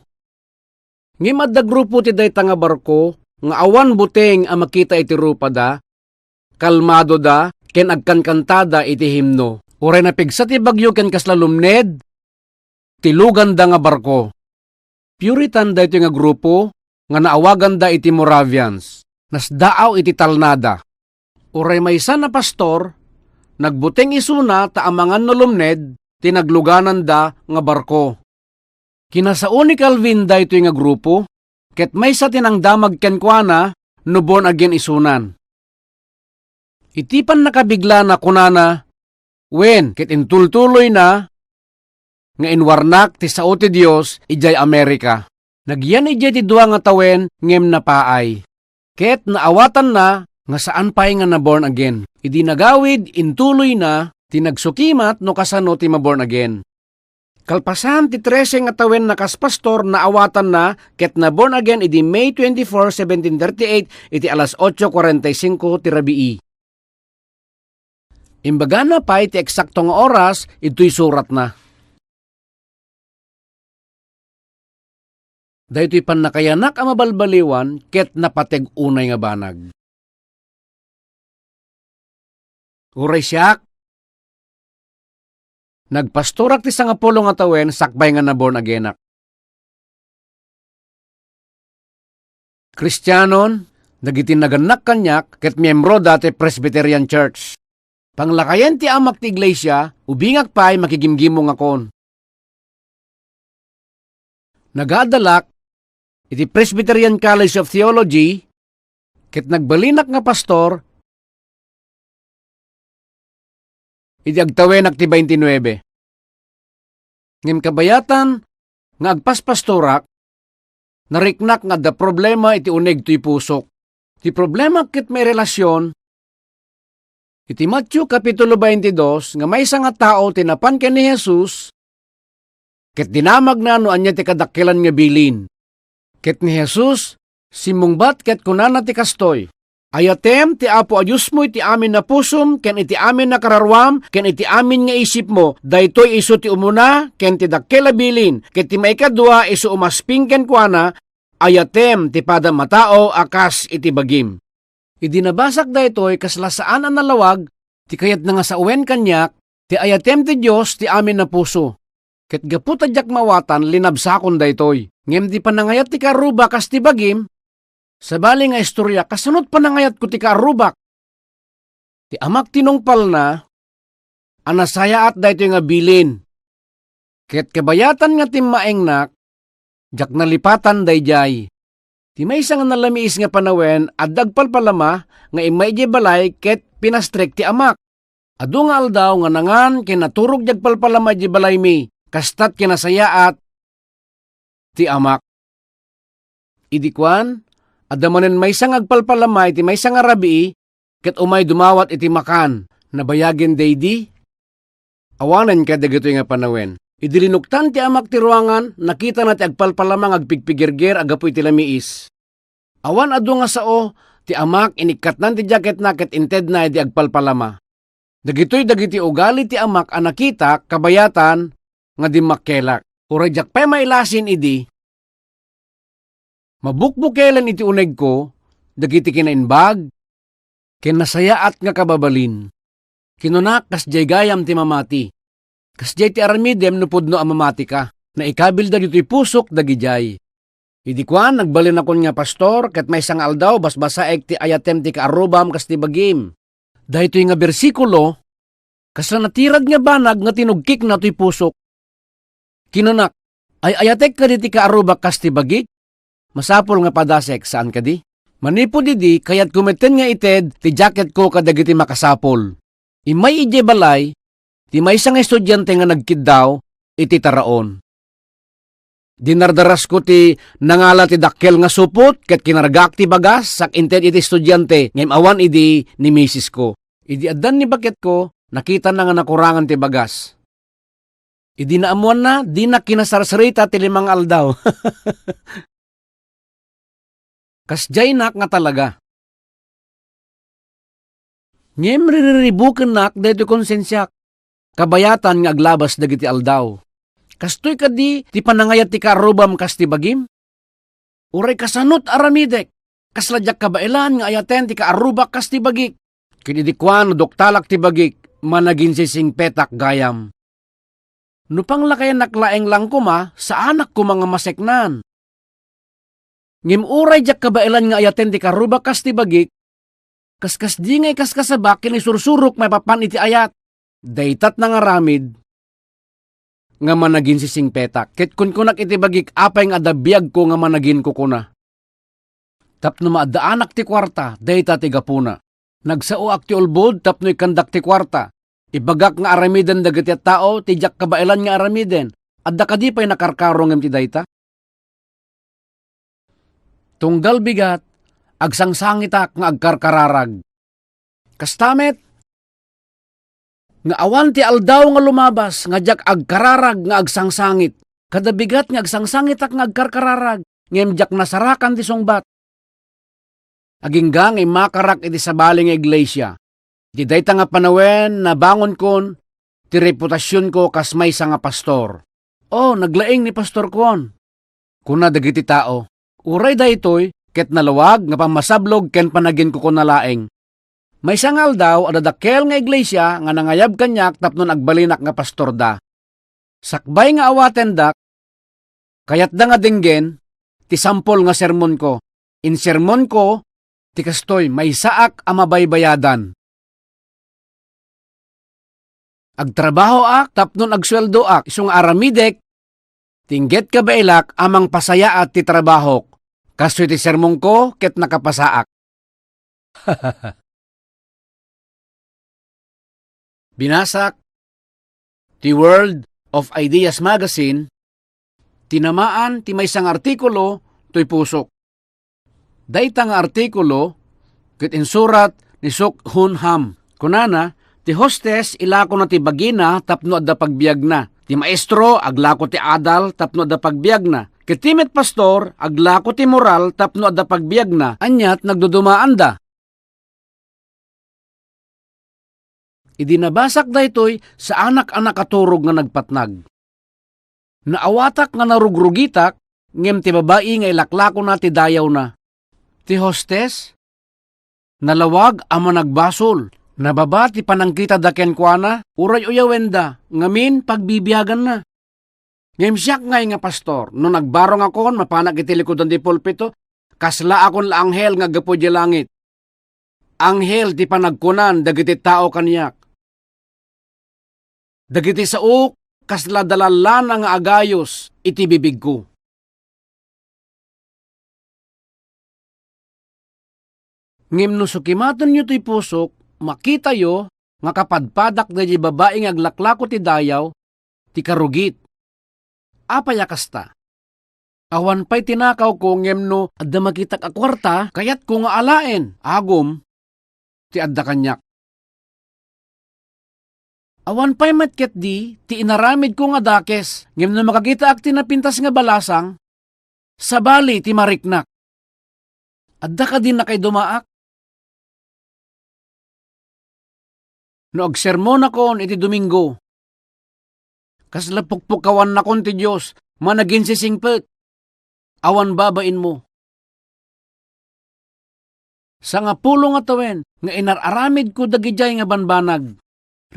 Ngem adda grupo ti dayta nga barko nga awan buteng a makita iti rupada, kalmadoda, ken agkankantada iti himno. Uray napigsa ti bagyo ken kasla lumned ti luganda nga barko. Puritan daytoy nga grupo nga naawaganda iti Moravians. Nasdaaw iti talnada. Uray maysa a pastor, nagbuteng isuna ta amangan no lumned ti naglugananda nga barko. Kinasao ni Calvin daytoy nga grupo, ket maysa ti nangdamag kenkuana no born again isunan. Iti pannakabiglana, kunana, wen ket intultuloyna nga inwarnak ti sao ti Dios idiay Amerika. Nagyan idiay ti dua nga tawen ngem napaay. Ket naawatanna nga saan pay nga na-born again. Idi nagawid, intuloyna ti nagsukimat no kasano ti ma-born again. Kalpasan ti trese nga tawen a kas pastor, naawatanna ket na-born again idi May twenty-four, seventeen thirty-eight, iti alas otso cuarenta y cinco ti rabii. Imbagana pay ti eksakto nga oras, idtoy suratna. Daytoy pannakayanak a mabalbaliwan ket napateg unay nga banag. Uray siak, nagpastorak ti sangapulo nga tawen sakbay nga na-born againak. Kristianon dagiti nagannak kaniak ket miembroda ti Presbyterian Church. Panglakayen ti amak ti iglesia, ubingak pay makigimgimongakon. Nagaadalak iti Presbyterian College of Theology ket nagbalinak nga pastor idi agtawenak ti baintinuebe. Ngem kabayatan nga agpaspastorak, nariknak nga adda problema iti uneg toy pusok. Ti problema ket mairelasyon Iti Mateo Kapitulo twenty-two, nga maysa nga tao ti napan ken ni Jesus, ket dinamagna no ania ti kadakkelan nga bilin. Ket ni Jesus, simmungbat ket kunana ti kastoy, "Ayatem ti Apo a Diosmo iti amin a pusom, ken iti amin a kararuam, ken iti amin nga isipmo. Daytoy isu ti umuna ken ti dakkel a bilin, ket ti maikadua isu umasping kenkuana, ayatem ti padam a tao a kas iti bagim." Idi nabasak daytoy, kasla saan a nalawag ti kayatna nga sawen kaniak, ti ayatem ti Dios ti amin a puso. Ket gapu ta diak maawatan, linabsakon daytoy. Ngem ti panangayat ti kaarruba kas ti bagim, sabali nga istoria, kasano't panangayatko ti kaarrubak? Ti amak tinungpalna a nasayaat daytoy nga bilin. Ket kabayatan nga timmaengnak, diak nalipatan daydiay. Ti maysa nga nalamiis nga panawen, adda agpalpalama nga immay idiay balay ket pinastrek ti amak. Adu nga aldaw nga nangan ken naturog ti agpalpalama idiay balaymi, kasta't kinasayaat ti amak. Idi kuan, adda manen maysa nga agpalpalama iti maysa nga rabii, ket umay dumawat iti makan. Nabayagen daydi? Awanen kadagitoy nga panawen. Idi linuktan ti amak ti ruangan, nakitana ti agpalpalama nga agpigpigirgir a gapu iti lamiis. Awan adu nga sao, ti amak inikkatnan ti jaketna ket intedna idi agpalpalama. Dagitoy dagiti ugali ti amak a nakitak kabayatan nga dimmakkelak. Uray diak pay mailasin idi, mabukbukelen iti unegko dagiti kinaimbag ken nasayaat nga kababalin. Kinunak, "Kasdiay gayam ti mamati. Kasdiay ti aramidem no pudno a mamatika. Naikabilda ditoy pusok dagidiay." Idi kuan, nagbalinakon nga pastor, ket maysa nga aldaw, basbasaek ti ayatem ti kaarrubam kas ti bagim. Daytoy nga bersikulo, kasla natirad nga banag nga tinugkikna toy pusok. Kinunak, "Ay-ayatek kadi ti kaarrubak kas ti bagik? Masapul nga padasek, saan kadi? Manipud idi, kayatko metten nga ited ti jaketko kadagiti makasapul." Immay idiay balay ti maysa nga estudiante nga nagkiddaw iti taraon. Dinardarasko ti nangala ti dakkel nga supot ket kinargaak ti bagas sak inted iti estudiante, ngem awan idi ni misisko. Idi addan ni baketko, nakitana nga nakurangan ti bagas. Idi naammoanna, dina kinasarsarita ti lima nga aldaw. Kasdiaynak nga talaga. Ngem ririribukennak daytoy konsensiak, kabayatan nga aglabas dagiti aldaw. Kastoy kadi ti panangayat ti kaarrubam kas ti bagim? Uray kasano't aramidek, kasla diak kabaelan nga ayaten ti kaarrubak kas ti bagik. Ket idi kuan, duktalak ti bagik, managinsisingpetak gayam. No panglakayannak laeng lang koma, saanak koma nga maseknan. Ngem uray diak kabaelan nga ayaten ti kaarrubak kas ti bagik, kaskasdi nga ikaskasabak ken isursurok maipapan iti ayat. Dayta't nangaramid nga managinsisingpetak. Ket kunkunak iti bagik, apay nga adda biagko nga managinkukuna. Tapno maaddaanak ti kuarta, dayta ti gapuna. Nagsaoak ti ulbod tapno ikkandak ti kuarta. Ibagak nga aramiden dagiti a tao ti diak kabaelan nga aramiden. Adda kadi pay nakarkaro ngem ti dayta? Tunggal bigat, agsangsangitak nga agkarkararag. Kasta met, nga awan ti aldaw nga lumabas nga diak agkararag nga agsangsangit. Kada bigat nga agsangsangitak nga agkarkararag, ngem diak nasarakan ti sungbat. Agingga nga immakarak iti sabali nga iglesia. Iti dayta nga panawen, nabangonkon ti reputasionko kas maysa nga pastor. "O, naglaing ni Pastor Kuan," kuna dagiti tao. Uray daytoy, ket nalawag nga pammasablog ken panaginkukuna laeng. Maysa nga aldaw, adda dakkel nga iglesia nga nangayab kaniak tapno agbalinak nga pastorda. Sakbay nga awatendak, kayatda nga denggen ti sampol nga sermonko. Insermonko ti kastoy, maysaak a mabaybayadan. Agtrabahoak tapno agsueldoak, isu nga aramidek ti inggit kabaelak a mangpasayaat ti trabahok. Kastoy ti sermonko ket nakapasaak. Binasak ti World of Ideas Magazine, tinamaan ti maysa nga artikulo toy pusok. Dayta nga artikulo ket insurat ni Sok Hun Ham. Kunana, ti hostes, ilakona ti bagina tapno adda pagbiagna. Ti maestro, aglako ti adal tapno adda pagbiagna. Ket ti met pastor, aglako ti moral tapno adda pagbiagna. Aniat nagdudumaanda. Idi nabasak daytoy, saanak a nakaturog nga nagpatnag. Naawatak nga narugrugitak, ngem ti babai nga ilaklakona ti dayawna. Ti hostes, nalawag a managbasol. Nababa ti panangkitada kenkuana, uray uyawenda, ngamin pagbibiaganna. Ngem siak ngay nga pastor, no nagbarongakon, mapanak iti likudan ti pulpito, kaslaakon la anghel nga aggapu idiay langit. Anghel ti panagkunan dagiti tao kaniak. Dagiti saok, kasla dalallana nga agayos iti bibigko. Ngem no sukimatenyo toy pusok, makitayo nga kapadpadak daydiay babai nga aglaklako ti dayaw, ti karugit. Apay a kasta? Awan pay tinakawko, ngem no adda makitak a kuarta, kayatko nga alaen, agum, ti adda kaniak. Awan pay met ketdi ti inaramidko nga dakes, ngem no makakitaak ti napintas nga balasang, sabali ti mariknak. Adda kadi nakaidumaak? No agsermonakon iti Domingo, kasla pukpukawannakon ti Dios, managinsisingpet, awan babainmo. Sangapulo nga tawen nga inar-aramidko dagidiay nga banbanag.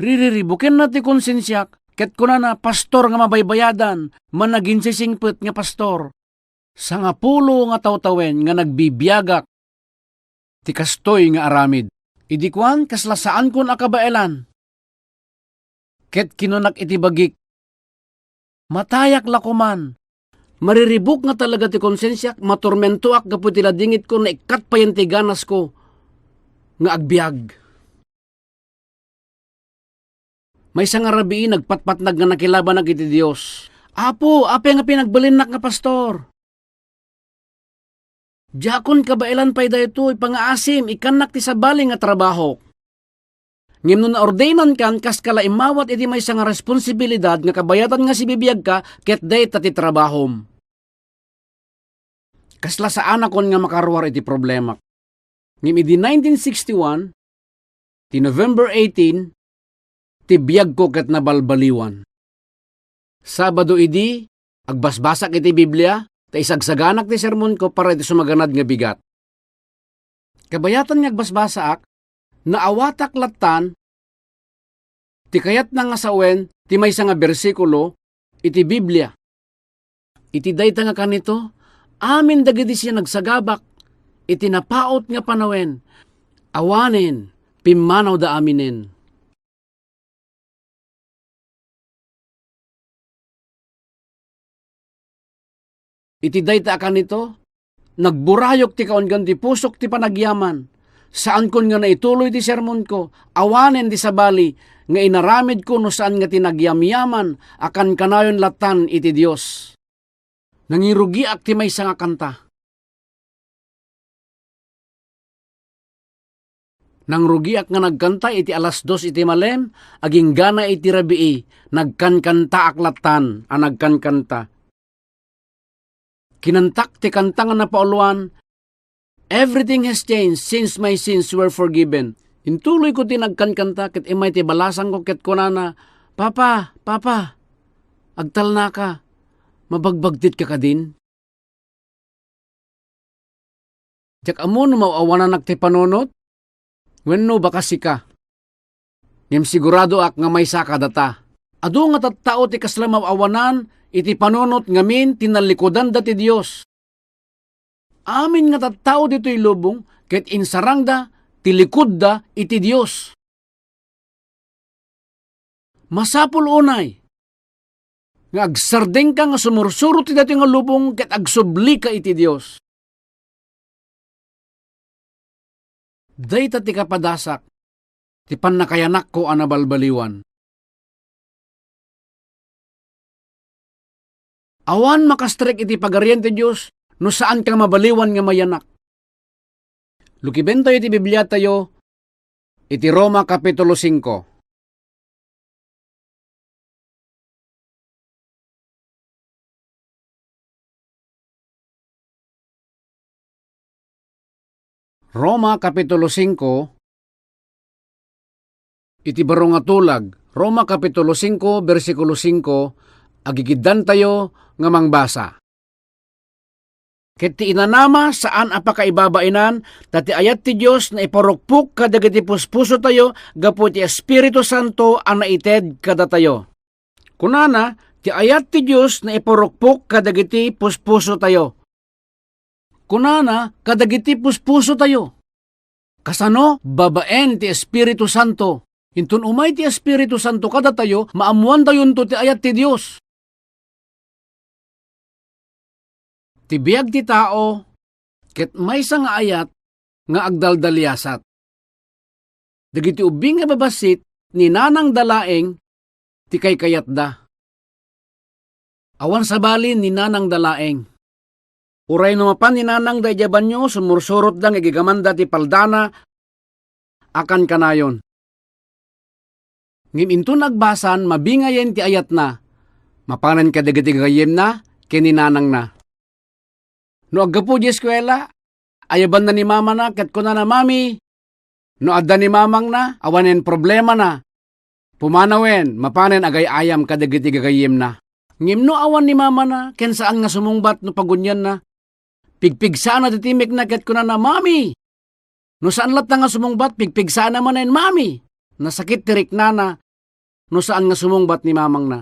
Ririribukenna ti konsensiak, ket kunana, "Pastor nga mabaybayadan, managinsisingpet nga pastor." Sangapulo nga tawtawen nga nagbibiagak ti kastoy nga aramid. Idi kuan, kasla saankon a kabaelan. Ket kinunak iti bagik, "Matayak la koman. Mariribuk nga talaga ti konsensiak, matormentoak gapu iti ladingitko, naikkat payen ti ganasko nga agbiag." Maysa nga rabii, nagpatpatnag nga nakilabanak iti Dios. "Apo, apay nga pinagbalinnak nga pastor? Diakon kabaelan pay daytoy, pangaasim, ikkannak ti sabali nga trabaho." Ngem no naordinankan, kaska la immawat iti maysa nga responsibilidad nga kabayatan nga sibibiagka, ket dayta ti trabahom. Kasla saanakon nga makaruar iti problemak. Ngem idi nineteen sixty-one, ti November eighteen, ti biagko ket nabalbaliwan. Sabado idi, agbasbasak iti Biblia, ta isagsaganak ti sermonko para iti sumaganad nga bigat. Kabayatan nga agbasbasaak, naawatak lattan ti kayatna nga sawen ti maysa nga bersikulo iti Biblia. Iti dayta nga kanito, amin dagiti siya nagsagabak iti napaut nga panawen, awanen, pimmanawda aminen. Iti dayta a kanito, nagburayok ti kaunggan ti pusok ti panagyaman. Saankon nga naituloy ti sermonko, awanen ti sabali nga inaramidko no saan nga ti nagyamyaman a kankanayon lattan iti Dios. Nangirugiak ti maysa nga kanta. Nangrugiak nga nagkanta iti alas dos iti malem, aginggana iti rabii, nagkankantaak lattan a nagkankanta. Kinantak ti kanta nga napauluan, "Everything has changed since my sins were forgiven." Intuloyko ti nagkankanta ket immay ti balasangko ket kunana, "Papa, Papa, agtalnaka, mabagbagtitka kadin?" Diak ammo no maaw-awananak ti panunot wenno baka sika. Ngem siguradoak nga maysa kadata. Adu nga tattao ti kasla maaw-awanan iti panunot ngamin ti nallikudanda ti Dios. Amin nga tattao ditoy lubong ket insarangda ti likudda iti Dios. Masapul unay nga agsardengka nga sumursuro ti daytoy nga lubong ket agsublika iti Dios. Dayta ti kapadasak ti pannakayanakko a nabalbaliwan. Awan makastrek iti Pagarian ti Dios no saanka mabaliwan nga mayanak. Lukibentayo ti Bibliatayo, iti Roma Kapitulo singko. Roma Kapitulo singko, iti baro nga tulag, Roma Kapitulo singko, bersikulo singko, agigiddantayo nga mangbasa. Ket ti inanama, saan a pakaibabainan, ta ti ayat ti Dios naiparukpok kadagiti puspusotayo gapu iti Espiritu Santo a naited kadatayo. Kunana, ti ayat ti Dios naiparukpok kadagiti puspusotayo. Kunana, kadagiti puspusotayo. Kasano? Babaen ti Espiritu Santo. Inton umay ti Espiritu Santo kadatayo, maammoantayonto ti ayat ti Dios. Ti biag ti tao ket maysa nga ayat nga agdaldaliasat. Dagiti ubbing nga babassit, ninanangda laeng ti kaykayatda. Awan sabali, ninanangda laeng. Uray no mapan ni nanangda idiay banio, sumursurotda nga igigamanda ti paldana a kankanayon. Ngem inton agbasan, mabingayen ti ayatna. Mapanen kadagiti gagayyemna ken ni nanangna. No aggapu idiay eskuela, ayabanna ni mamana ket kunana, "Mami," no adda ni mamangna, awanen problemana. Pumanawen, mapanen agay-ayam kadagiti gagayyemna. Ngem no awan ni mamana ken saan nga sumungbat no pagunianna, pigpigsaanna ti timekna ket kunana, "Mami!" No saan latta nga sumungbat, pigpigsaanna manen, "Mami!" Nasakit ti riknana no saan nga sumungbat ni mamangna.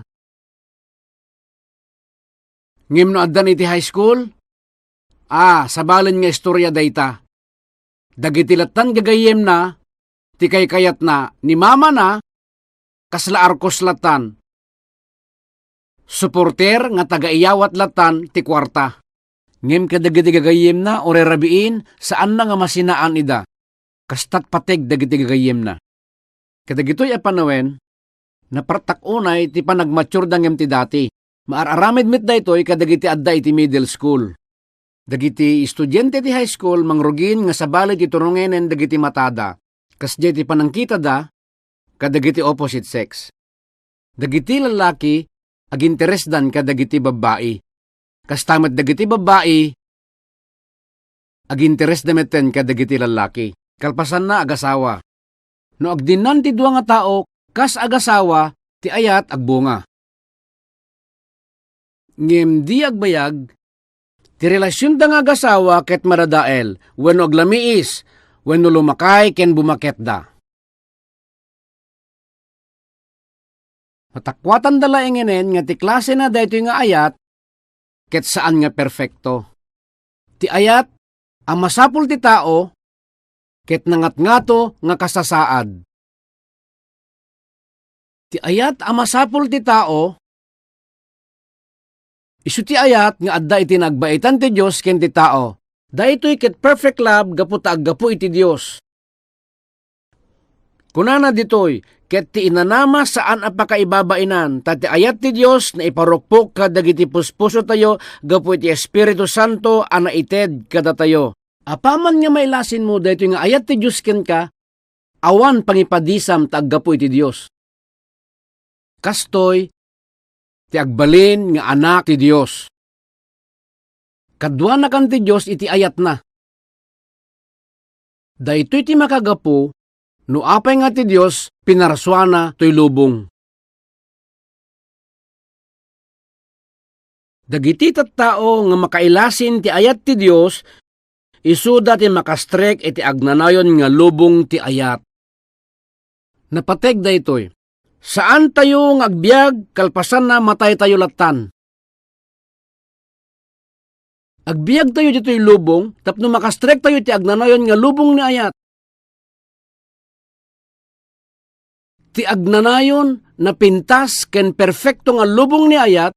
Ngem no addan iti high school, a, sabalen nga istorya dayta. Dagiti lattan gagayyemna, ti kaykayatna ni mamana, kasla arkos lattan. Suporter nga taga-iyawat lattan ti kuarta. Ngem kadagiti gagayyemna, uray rabiin, saanna nga masinaan ida. Kasta't pateg dagiti gagayyemna. Kadagitoy a panawen, napartak unay ti panagmatureda ngem ti dati. Maar-aramid met daytoy kadagiti adda iti middle school. Dagiti estudiante ti high school mangrugin nga sabali ti turongenen dagiti matada, kasdiay ti panangkitada kadagiti opposite sex. Dagiti lallaki aginteresdan kadagiti babbai. Kasta met dagiti babbai aginteresda metten kadagiti lallaki. Kalpasanna, agasawa. No agdinnan ti dua nga tao kas agasawa, ti ayat agbunga. Ngem di agbayag, ti relasionda nga agasawa ket madadael, wenno aglamiis, wenno lumakay ken bumaketda. Matakuatanda laengenen nga ti klasena daytoy nga ayat ket saan nga perfekto. Ti ayat a masapul ti tao ket nangatngato nga kasasaad. Ti ayat a masapul ti tao, isu ti ayat nga adda iti nagbaitan ti Dios ken ti tao. Daytoy ket perfect love gapu ta aggapu iti Dios. Kunana ditoy, ket ti inanama saan a pakaibabainan, ta ti ayat ti Dios naiparukpok kadagiti puspusotayo gapu iti Espiritu Santo a naited kadatayo. Apaman nga mailasinmo daytoy nga ayat ti Dios kenka, awan pangipadisam ta aggapu iti Dios. Kastoy ti agbalin nga anak ti Dios. Kaduanakan ti Dios iti ayatna. Daytoy ti makagapu no apay nga ti Dios pinarsuana toy lubong. Dagiti tattao nga makailasin ti ayat ti Dios, isuda ti makastrek iti agnanayon nga lubong ti ayat. Napateg daytoy. Saantayo nga agbiag, kalpasanna, mataytayo lattan. Agbiagtayo ditoy lubong tapno makastrektayo iti agnanayon nga lubong ni ayat. Ti agnanayon, napintas ken perfekto nga lubong ni ayat,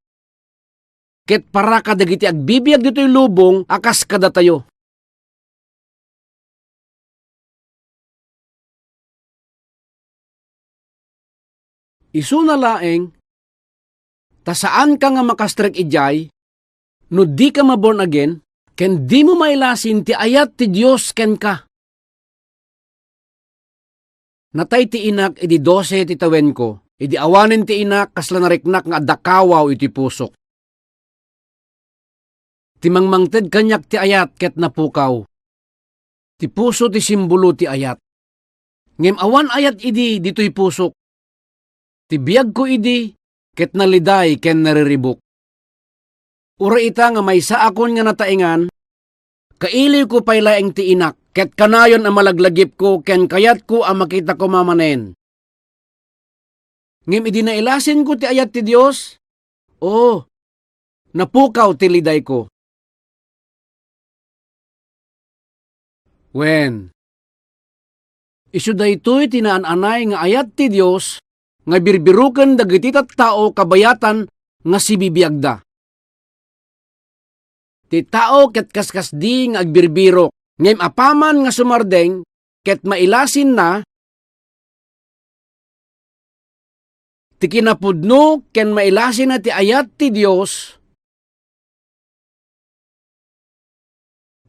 ket para kadagiti agbibiag ditoy lubong a kas kadatayo. Isuna laeng, ta saanka nga makastrek idiay no dika ma-born again ken dimo mailasin ti ayat ti Dios kenka. Natay ti inak idi dose ti tawenko. Idi awanen ti inak, kasla nariknak nga adda kawaw iti pusok. Ti mangmangted kaniak ti ayat ket napukaw. Ti puso ti simbolo ti ayat. Ngem awan ayat idi ditoy pusok. Ti biagko idi ket naliday ken nariribuk. Uray ita nga maysaakon nga nataengan, kailiwko pay laeng ti inak, ket kanayon a malaglagipko ken kayatko a makita koma manen. Ngem idi nailasinko ti ayat ti Dios, o, napukaw ti lidayko. Wen, isu daytoy ti naan-anay nga ayat ti Dios nga birbiroken dagiti tattao kabayatan nga sibibiagda. Ti tao ket kaskasdi nga agbirbirok, ngem apaman nga sumardeng ket mailasinna, ti kinapudno ken mailasinna ti ayat ti Dios,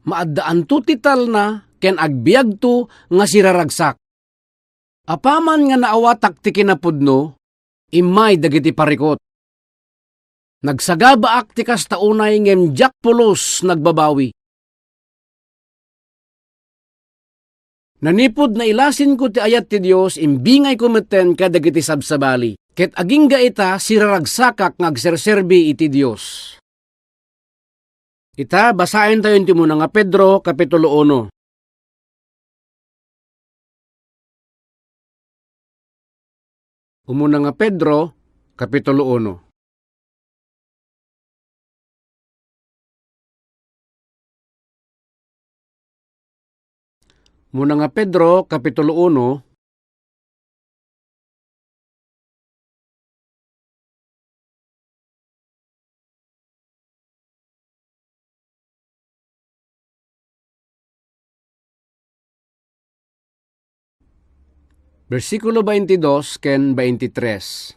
maaddaanto ti talna ken agbiagto nga siraragsak. Apaman nga naawatak ti kinapudno, immay dagiti parikut. Nagsagabaak ti kasta unay ngem diak pulos nagbabawi. Nanipud nailasinko ti ayat ti Dios, imbingayko metten kadagiti sabsabali, ket agingga ita siraragsakak nga agserserbi iti Dios. Ita, basaentayo ti umuna nga Pedro, Kapitulo uno. Umuna nga Pedro, Kapitulo uno. Umuna nga Pedro, Kapitulo uno. Bersikulo twenty-dos ken twenty-tres.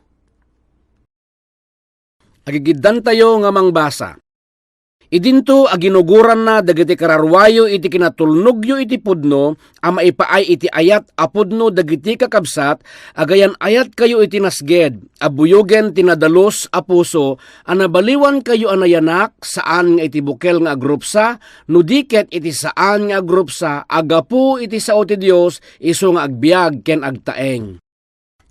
Agigiddantayo nga mangbasa. Idinto aginugoranna dagiti kararuayo iti kinatulnogyo iti pudno a maipaay iti ayat a pudno dagiti kakabsat, agayan-ayatkayo iti nasged a buyogen ti nadalus a puso, a nabaliwankayo a nayanak, saan nga iti bukel nga agrupsa, no di ket iti saan nga agrupsa, a gapu iti sao ti Dios, isu nga agbiag ken agtaeng.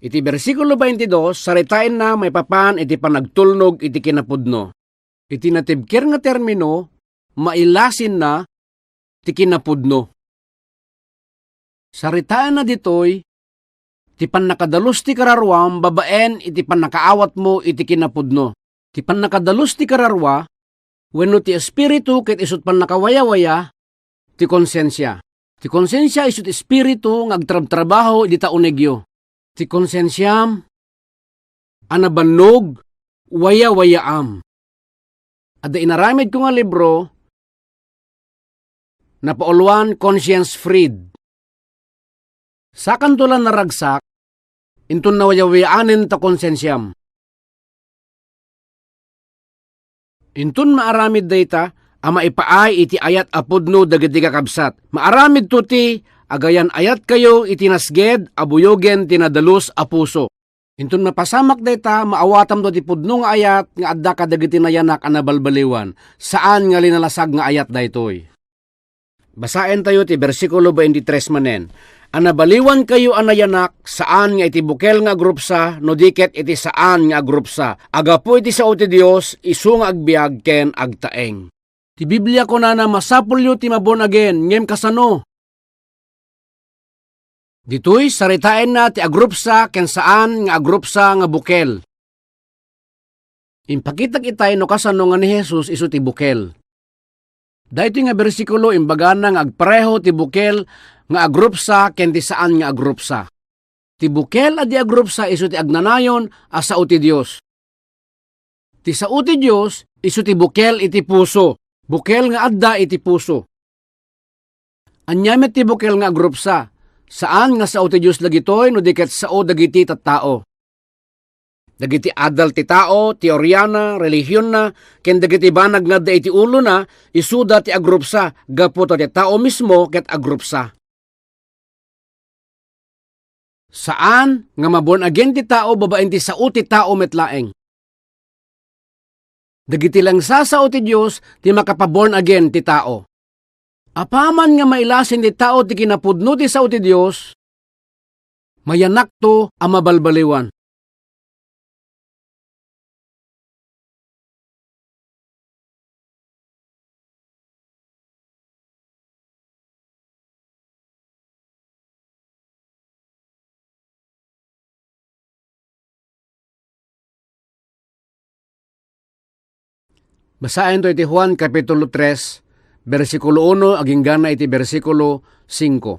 Iti bersikulo twenty-dos, saritaenna maipapan iti panagtulnog iti kinapudno. Iti natibker nga termino, mailasinna ti kinapudno. Saritaenna ditoy ti pannakadalus ti kararuam babaen iti pannakaawatmo iti kinapudno. Ti pannakadalus ti kararua wenno ti espiritu ket isut' pannakawayawaya ti konsensia. Ti konsensia isu ti espiritu nga agtrabtrabaho idi taunegyo. Ti konsensiam a nabannog, wayawayaam. Adda inaramidko nga libro, napauluan Conscience Freed. Sakanto la naragsak, inton nawayawayaanen ta konsensiam. Inton maaramid dayta a maipaay iti ayat a pudno dagiti kakabsat, maaramidto ti agayan-ayatkayo iti nasged a buyogen ti nadalus a puso. Inton mapasamak dayta, maawatamto ti pudno nga ayat nga adda kadagiti nayanak a nabalbaliwan. Saan nga linalasag nga ayat daytoy. Basaentayo ti bersikulo twenty-tres manen. A nabaliwankayo a nayanak, saan nga iti bukel nga agrupsa, no di ket iti saan nga agrupsa. Agapu iti sao ti Dios, isu nga agbiag ken agtaeng. Ti Biblia kunana, masapulyo ti ma-born again, ngem kasano? Ditoy, saritaenna ti agrupsa ken saan nga agrupsa nga bukel. Impakitak itay no kasano nga ni Jesus isu ti bukel. Daytoy nga bersikulo, imbagana nga agpareho ti bukel nga agrupsa ken ti saan nga agrupsa. Ti bukel a di agrupsa isu ti agnanayon a sao ti Dios. Ti sao ti Dios isu ti bukel iti puso, bukel nga adda iti puso. Ania met ti bukel nga agrupsa? Saan nga sao ti Dios dagitoy no di ket sao dagiti tattao. Dagiti adal ti tao, teoriana, relihionna, ken dagiti banag nga adda iti ulona, isuda ti agrupsa, gapu ta ti tao mismo ket agrupsa. Saan nga ma-born again ti tao babaen ti sao ti tao met laeng. Dagiti laeng sasao ti Dios ti makapa-born again ti tao. Apaman nga mailasin ti tao ti kinapudno ti sao ti Dios, mayanakto a mabalbaliwan. Basaen to iti Juan Kapitulo tres, bersikulo uno agingga na iti bersikulo singko.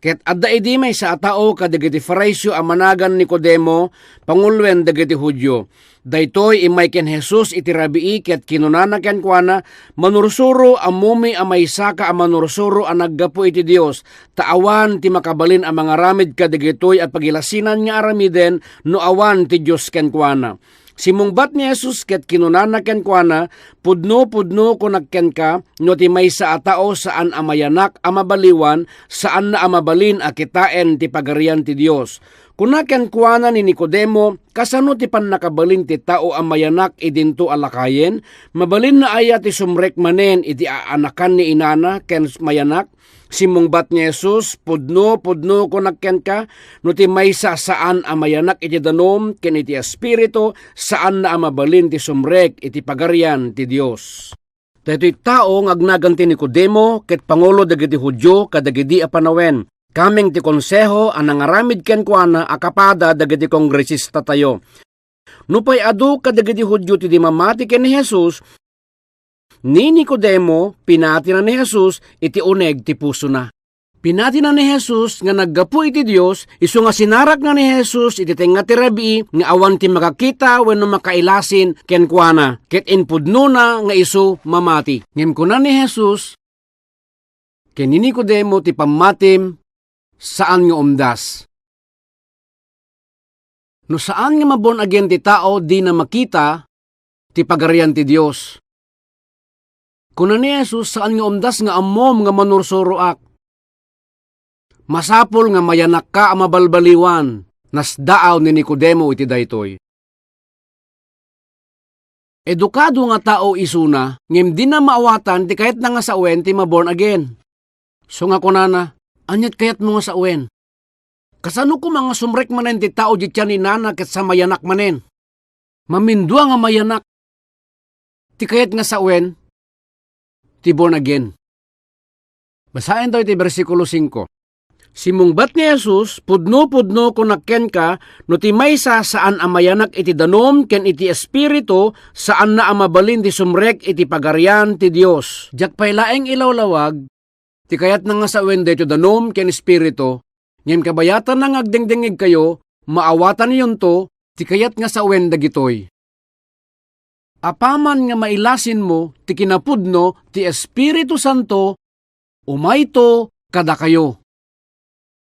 Ket adda idi maysa a tao kadagiti Fariseo a managan Nicodemo, panguloen dagiti Judio. Daytoy immay ken Jesus iti rabii ket kinunana kenkuana, "Manursuro, ammomi a maysaka a manursuro a naggapu iti Dios, ta awan ti makabalin a mangaramid kadagitoy a pagilasinan nga aramiden no awan ti Dios kenkuana." Simmungbat ni Jesus ket kinunana kenkuana, "Pudno, pudno, kunak kenka, no ti maysa a tao saan a mayanak a mabaliwan, saanna a mabalin a kitaen ti Pagarian ti Dios." Kuna kenkuana ni Nicodemo, "Kasano ti pannakabalin ti tao a mayanak idinto a lakayen? Mabalinna aya ti sumrek manen iti aanakan ni inana ken mayanak?" Simmungbat ni Jesus, "Pudno, pudno, kunak kenka, no ti maysa saan a mayanak iti danum ken iti Espiritu, saanna a mabalin ti sumrek iti Pagarian ti Dios." Daytoy tao nga agnagan ti Nicodemo ket pangulo dagiti Judio kadagidi a panawen, kameng ti Konseho a nangaramid kenkuana a kapada dagiti kongresistatayo. Nupay adu kadagiti Judio ti di mamati ken ni Jesus, ni Nicodemo, pinatina ni Jesus iti uneg ti pusona. Pinatina ni Jesus nga naggapu iti Dios, isu nga sinarakna ni Jesus iti tengnga ti rabii nga awan ti makakita wenno makailasin kenkuana, ket impudnona nga isu mamati. Ngem kuna ni Jesus ken ni Nicodemo, "Ti pammatim, saan nga umdas. No saan nga ma-born again ti tao, dina makita ti Pagarian ti Dios." Kuna ni Jesus, "Saan nga umdas nga ammom nga manursuroak? Masapul nga mayanakka a mabalbaliwan." Nasdaaw ni Nicodemo iti daytoy. Edukado nga tao isuna, ngem dina maawatan ti kayatna nga sawen ti ma-born again. So nga kunana, "Aniat kayatmo nga sawen? Kasano koma nga sumrek manen ti tao iti tian ni inana ket sa mayanak manen? Mamindua nga mayanak. Ti kayat nga sawen ti born again." Basaen tayo ti bersikulo singko. Simmungbat ni Jesus, "Pudno, pudno, kunak kenka, no ti maysa saan a mayanak iti danum ken iti Espiritu, saanna a mabalin ti sumrek iti Pagarian ti Dios." Diak pay laeng ilawlawag ti kayatna nga sawen daytoy danum ken Espiritu, ngem kabayatanna nga agdengdengngegkayo, maawatanyonto ti kayat nga sawen dagitoy. Apaman nga mailasinmo ti kinapudno ti Espiritu Santo, umayto kadakayo.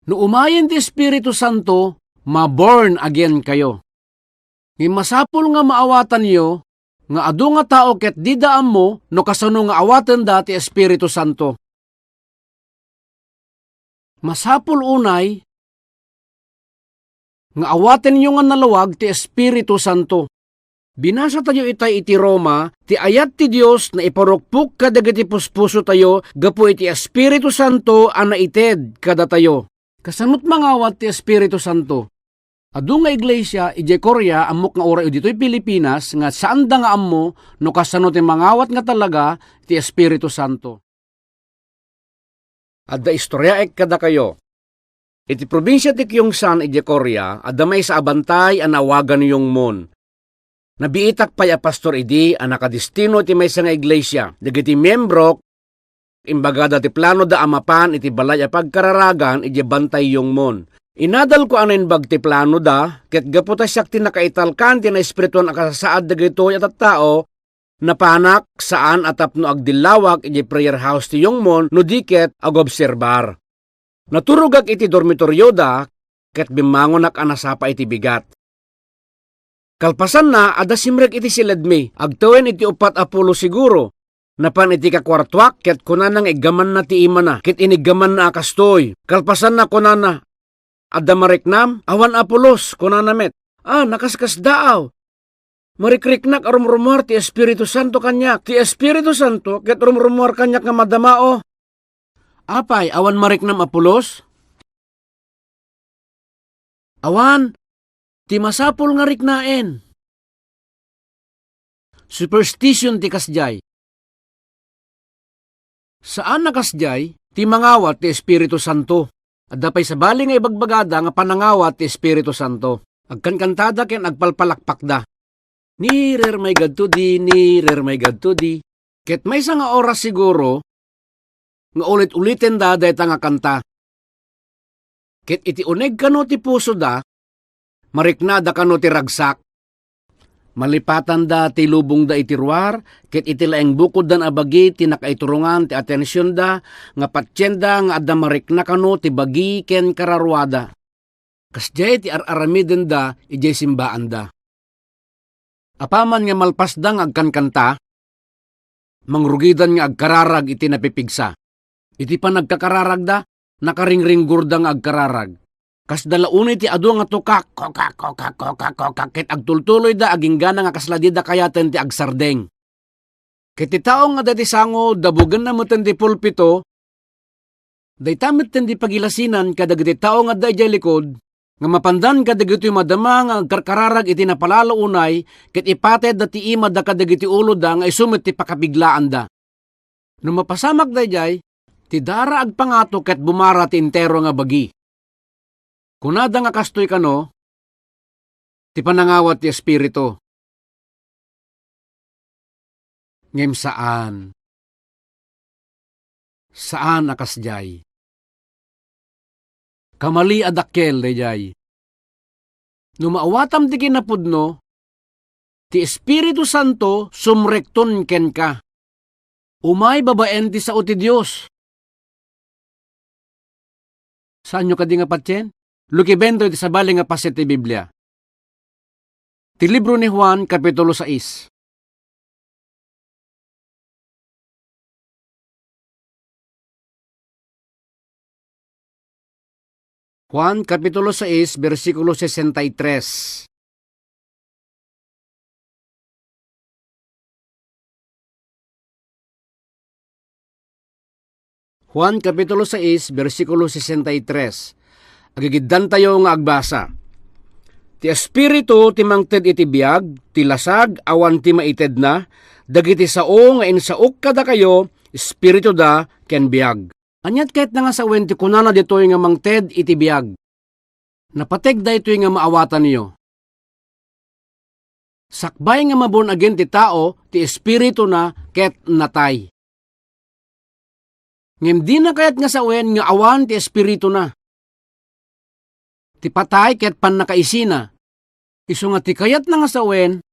No umayen ti Espiritu Santo, ma-born again kayo. Ngem masapul nga maawatanyo nga adu nga tao ket dida ammo no kasano nga awatenda ti Espiritu Santo. Masapul unay nga awatenyo nga nalawag ti Espiritu Santo. Binasatayo itay iti Roma, ti ayat ti Dios naiparukpok kadagiti puspusotayo gapu iti Espiritu Santo a naited kadatayo. Kasano't mangawat ti Espiritu Santo? Adu nga iglesia idiay Korea, ammok nga uray ditoy Pilipinas, nga saanda nga ammo no kasano ti mangawat nga talaga ti Espiritu Santo. Adda istoriaek kadakayo. Iti probinsia ti Gyeongsang idiay Korea, adda maysa a bantay a naawagan Yongmon. Nabiitak pay a pastor idi a nakadistino iti maysa nga iglesia. Dagiti miembrok, imbagada ti planoda a mapan iti balay a pagkararagan idiay bantay Yongmon. Inadalko a naimbag ti planoda, ket gapu ta siak ti nakaitalkan ti naespirituan a kasasaad dagitoy a tattao, napanak saan a tapno agdillawak idiay prayer house ti Yongmon no di ket agobserbar. Naturogak iti dormitorioda ket bimmangonak a nasapa iti bigat. Kalpasanna, adda simrek iti siledmi, agtawen iti uppat a pulo siguro. Napan iti kakuartoak ket kunana nga iggamanna ti imana, ket iniggamanna a kastoy. Kalpasanna, kunana, adda mariknam? Awan, Apolos, kunana met. A, nakaskasdaaw. Marikriknak a rumrumuar ti Espiritu Santo kaniak. Ti Espiritu Santo ket rumrumuar kaniak nga madamao. Apay, awan mariknam, Apolos? Awan, ti masapul nga riknaen. Superstition ti kasdiay. Saan a kasdiay ti mangawat ti Espiritu Santo. Adda pay sabali nga ibagbagada nga panangawat ti Espiritu Santo. Agkankantada ken agpalpalakpakda. Ni rermay gadto di, ni rermay gadto di. Ket maysa nga oras siguro nga ulit-ulitenda dayta nga kanta. Ket iti uneg kano ti pusoda, mariknada kano ti ragsak. Malipatanda ti lubongda iti ruar, ket iti laeng bukoddan a bagi ti nakaiturongan ti atensionda nga patienda nga adda marikna kano ti bagi ken kararuada. Kasdiay ti ar-aramidenda idiay simbaanda. Apaman nga malpasda nga agkankanta, mangrugidan nga agkararag iti napipigsa. Iti panagkakararagda, nakaringringgorda nga agkararag. Kasda la unay ti adu nga tukak, kokak, kokak, kokak, kokak, ket agtultuloyda aginggana nga kasla dida kayaten ti agsardeng. Ket ti tao nga adda iti sango, dabugenna meten ti pulpito, dayta metten ti pagilasinan kadagiti tao nga adda idiay likod, nga mapandan kadagitoy madama nga agkarkararag iti napalalo unay, ket ipatedda ti imada kadagiti uloda nga isu met ti pakapiglaanda. No mapasamak daydiay, ti dara agpangato ket bumara ti entero nga bagi. Kunada nga kastoy kano, ti panangawat ti Espiritu. Ngem saan. Saan a kasdiay. Kamali a dakkel daydiay. No maawatam ti kinapudno, ti Espiritu Santo sumrekton kenka. Umay babaen ti sao ti Dios. Saanyo kadi nga patien? Lukibentoy ti sabali nga paset ti Biblia. Ti libro ni Juan, Kapitulo sais. Juan, Kapitulo sais, bersikulo sesenta y tres. Juan, Kapitulo sais, bersikulo sesenta y tres. Agigiddantayo nga agbasa. Ti Espiritu ti mangted iti biag, ti lasag, awan ti maitedna, dagiti sao nga insaok kadakayo, espirituda ken biag. Aniat kayatna nga sawen ti kunana ditoy nga mangted iti biag? Napateg daytoy nga maawatanyo. Sakbay nga maborn again ti tao, ti espirituna ket natay. Ngem dina kayat nga sawen nga awan ti espirituna. Ti patay ket pannakaisina. Isu nga ti kayatna nga sawen,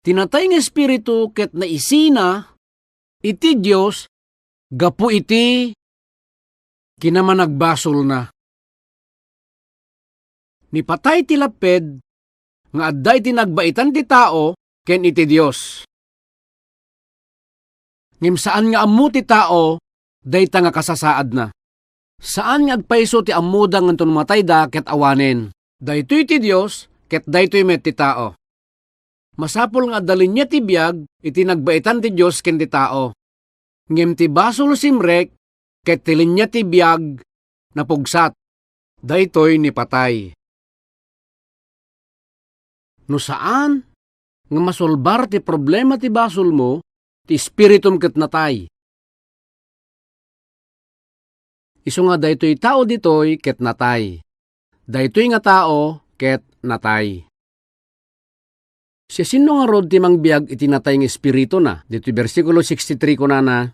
ti natay nga espiritu ket naisina iti Dios gapu iti kinamanagbasolna. Ni patay ti lapped nga adda iti nagbaitan ti tao ken iti Dios. Ngem saan nga ammo ti tao dayta nga kasasaadna. Saan nga agpayso ti ammoda ngem no matayda ket awanen. Daytoy ti Dios ket daytoy met ti tao. Masapul nga adda linia ti biag iti nagbaitan ti Dios ken ti tao. Ngem ti basol simrek ket ti linia ti biag napugsat. Daytoy ni patay. No saan nga masolbar ti problema ti basolmo, ti espiritum ket natay. Isu nga daytoy tao ditoy ket natay. Daytoy nga tao ket natay. Siasino ngarud ti mangbiag iti natay nga espirituna? Ditoy bersikulo sixty-three kunana,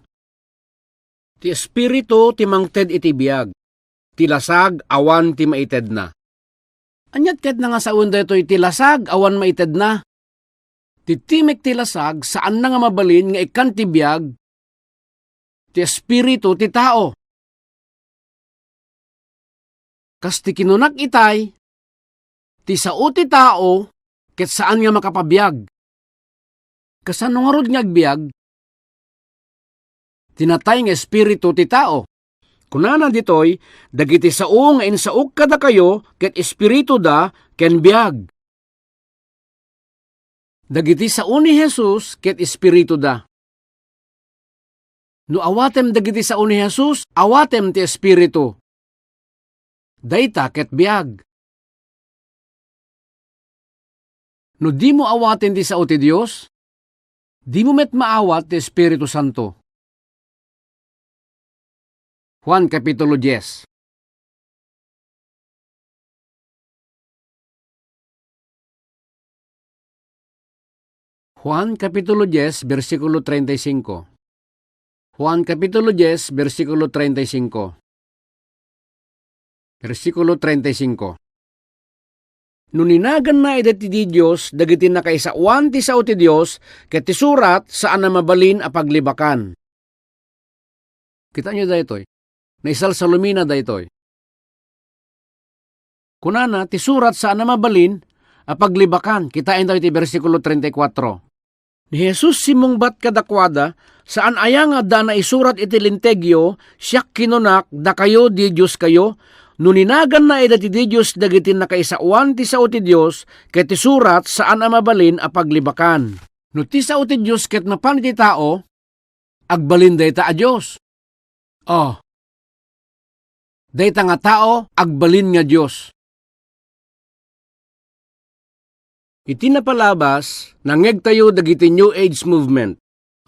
"Ti espiritu ti mangted iti biag, ti lasag awan ti maitedna." Aniat ket nga sawen daytoy ti lasag awan maitedna? Ti timek ti lasag, saanna nga mabalin nga ikkan ti biag ti espiritu ti tao. Kas ti kinunak itay, ti sao ti tao ket saan nga makapabiag. Kasano ngarud nga agbiag ti natay nga espiritu ti tao? Kunana ditoy, "Dagiti sao nga insaok kadakayo ket espirituda ken biag." Dagiti sao ni Jesus ket espirituda. No awatem dagiti sao ni Jesus, awatem ti espiritu. Dayta ket biag. No dimo awaten ti sao ti Dios, dimo met maawat ti Espiritu Santo. Juan Kapitulo dies. Juan Kapitulo dies, bersikulo treinta y cinco. Juan Kapitulo dies, bersikulo treinta y cinco. Bersikulo treinta y cinco. No ninaganna ida ti Dios dagiti nakaisaoan ti sao ti Dios, ket ti surat saan a mabalin a paglibakan. Kitaenyo daytoy. Naisalsalumina daytoy. Kunana, ti surat saan a mabalin a paglibakan. Kitaen daytoy ti bersikulo treinta y cuatro. Ni Jesus simmungbat kadakuada, "Saan aya nga adda a naisurat iti Lentegyo, 'Siak kinunak, dakayo didioskayo'? No ninaganna ida ti Dios dagiti nakaisaoan ti sao ti Dios, ket ti surat saan a mabalin a paglibakan." No ti sao ti Dios ket mapan iti tao, agbalin dayta a Dios. Oh, dayta nga tao, agbalin nga Dios. Iti napalabas, nangngegtayo dagiti New Age movement.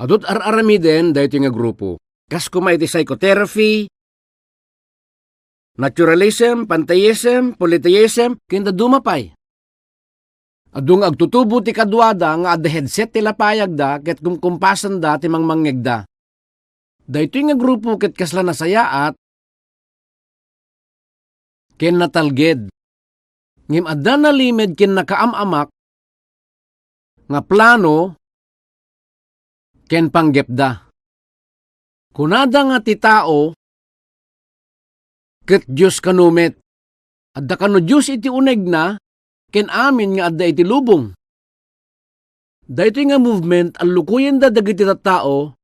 Adut ar-aramiden daytoy nga grupo. Kas koma iti psychotherapy, naturalism, pantheism, polytheism, ken dadduma pay. Adu nga agtutubo ti kaduada nga adda headset ti lapayagda ket kumkumpasenda ti mangmangngegda. Daytoy nga grupo ket kasla nasayaat ken natalged. Ngem adda nalimed ken nakaam-amak nga plano ken panggepda. Kunada nga ti tao ket Dios kano met. Adda kano Dios iti unegna ken amin nga adda iti lubong. Daytoy nga movement, allukoyenda dagiti tattao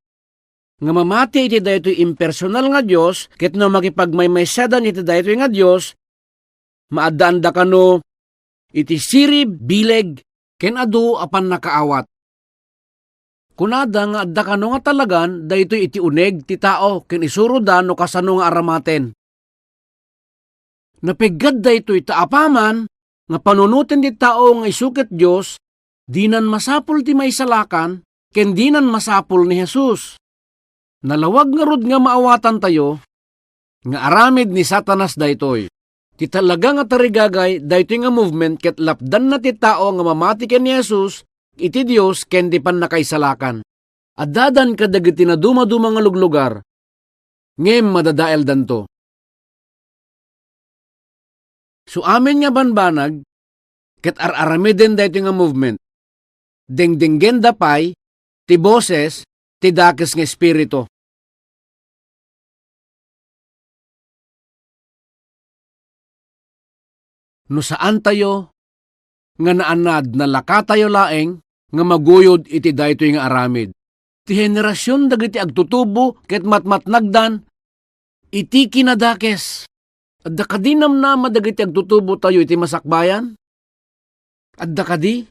nga mamati iti daytoy impersonal nga Dios, ket no makipagmaymaysadan iti daytoy nga Dios, maaddaanda kano iti sirib, bileg, ken adu a pannakaawat. Kunada nga adda kano nga talagan daytoy iti uneg ti tao ken isuroda no kasano nga aramaten. Napeggad daytoy ta apaman nga panunoten ti tao nga isu ket Dios, dinan masapul ti maisalakan ken dinan masapul ni Jesus. Nalawag ngarud nga maawatantayo nga aramid ni Satanas daytoy. Ti talaga nga tarigagay daytoy nga movement ket lapdanna ti tao nga mamati ken ni Jesus iti Dios ken ti pannakaisalakan. Addadan kadagiti nadumaduma nga luglugar, ngem madadaeldanto. So amin nga banbanag, ket ar-aramiden daytoy nga movement. Dengdenggenda pay ti boses ti dakes nga espiritu. No saantayo nga naanad, nalakatayo laeng nga maguyod iti daytoy nga aramid. Ti henerasion dagiti agtutubo ket matmatnagdan iti kinadakes. Adda kadi namnama dagiti agtutubotayo iti masakbayan? Adda kadi?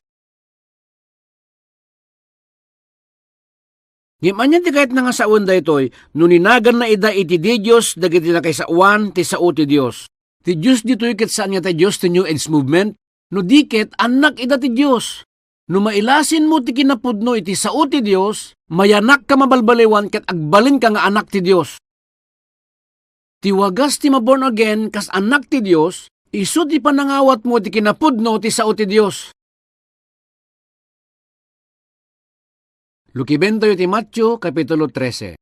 Ngem ania ti kayatna nga sawen daytoy no ninaganna ida iti didios dagiti nakaisaoan ti sao ti Dios? Ti Dios ditoy ket saan nga ti Dios ti New Age Movement? No di ket, annak ida ti Dios. No mailasinmo ti kinapudno iti sao ti Dios, mayanakka mabalbaliwan ket agbalinka nga anak ti Dios. Ti wagas ti ma-born again kas annak ti Dios, isu ti panangawatmo ti kinapudno ti sao ti Dios. Lukibentayo ti Mateo, Kapitulo trese.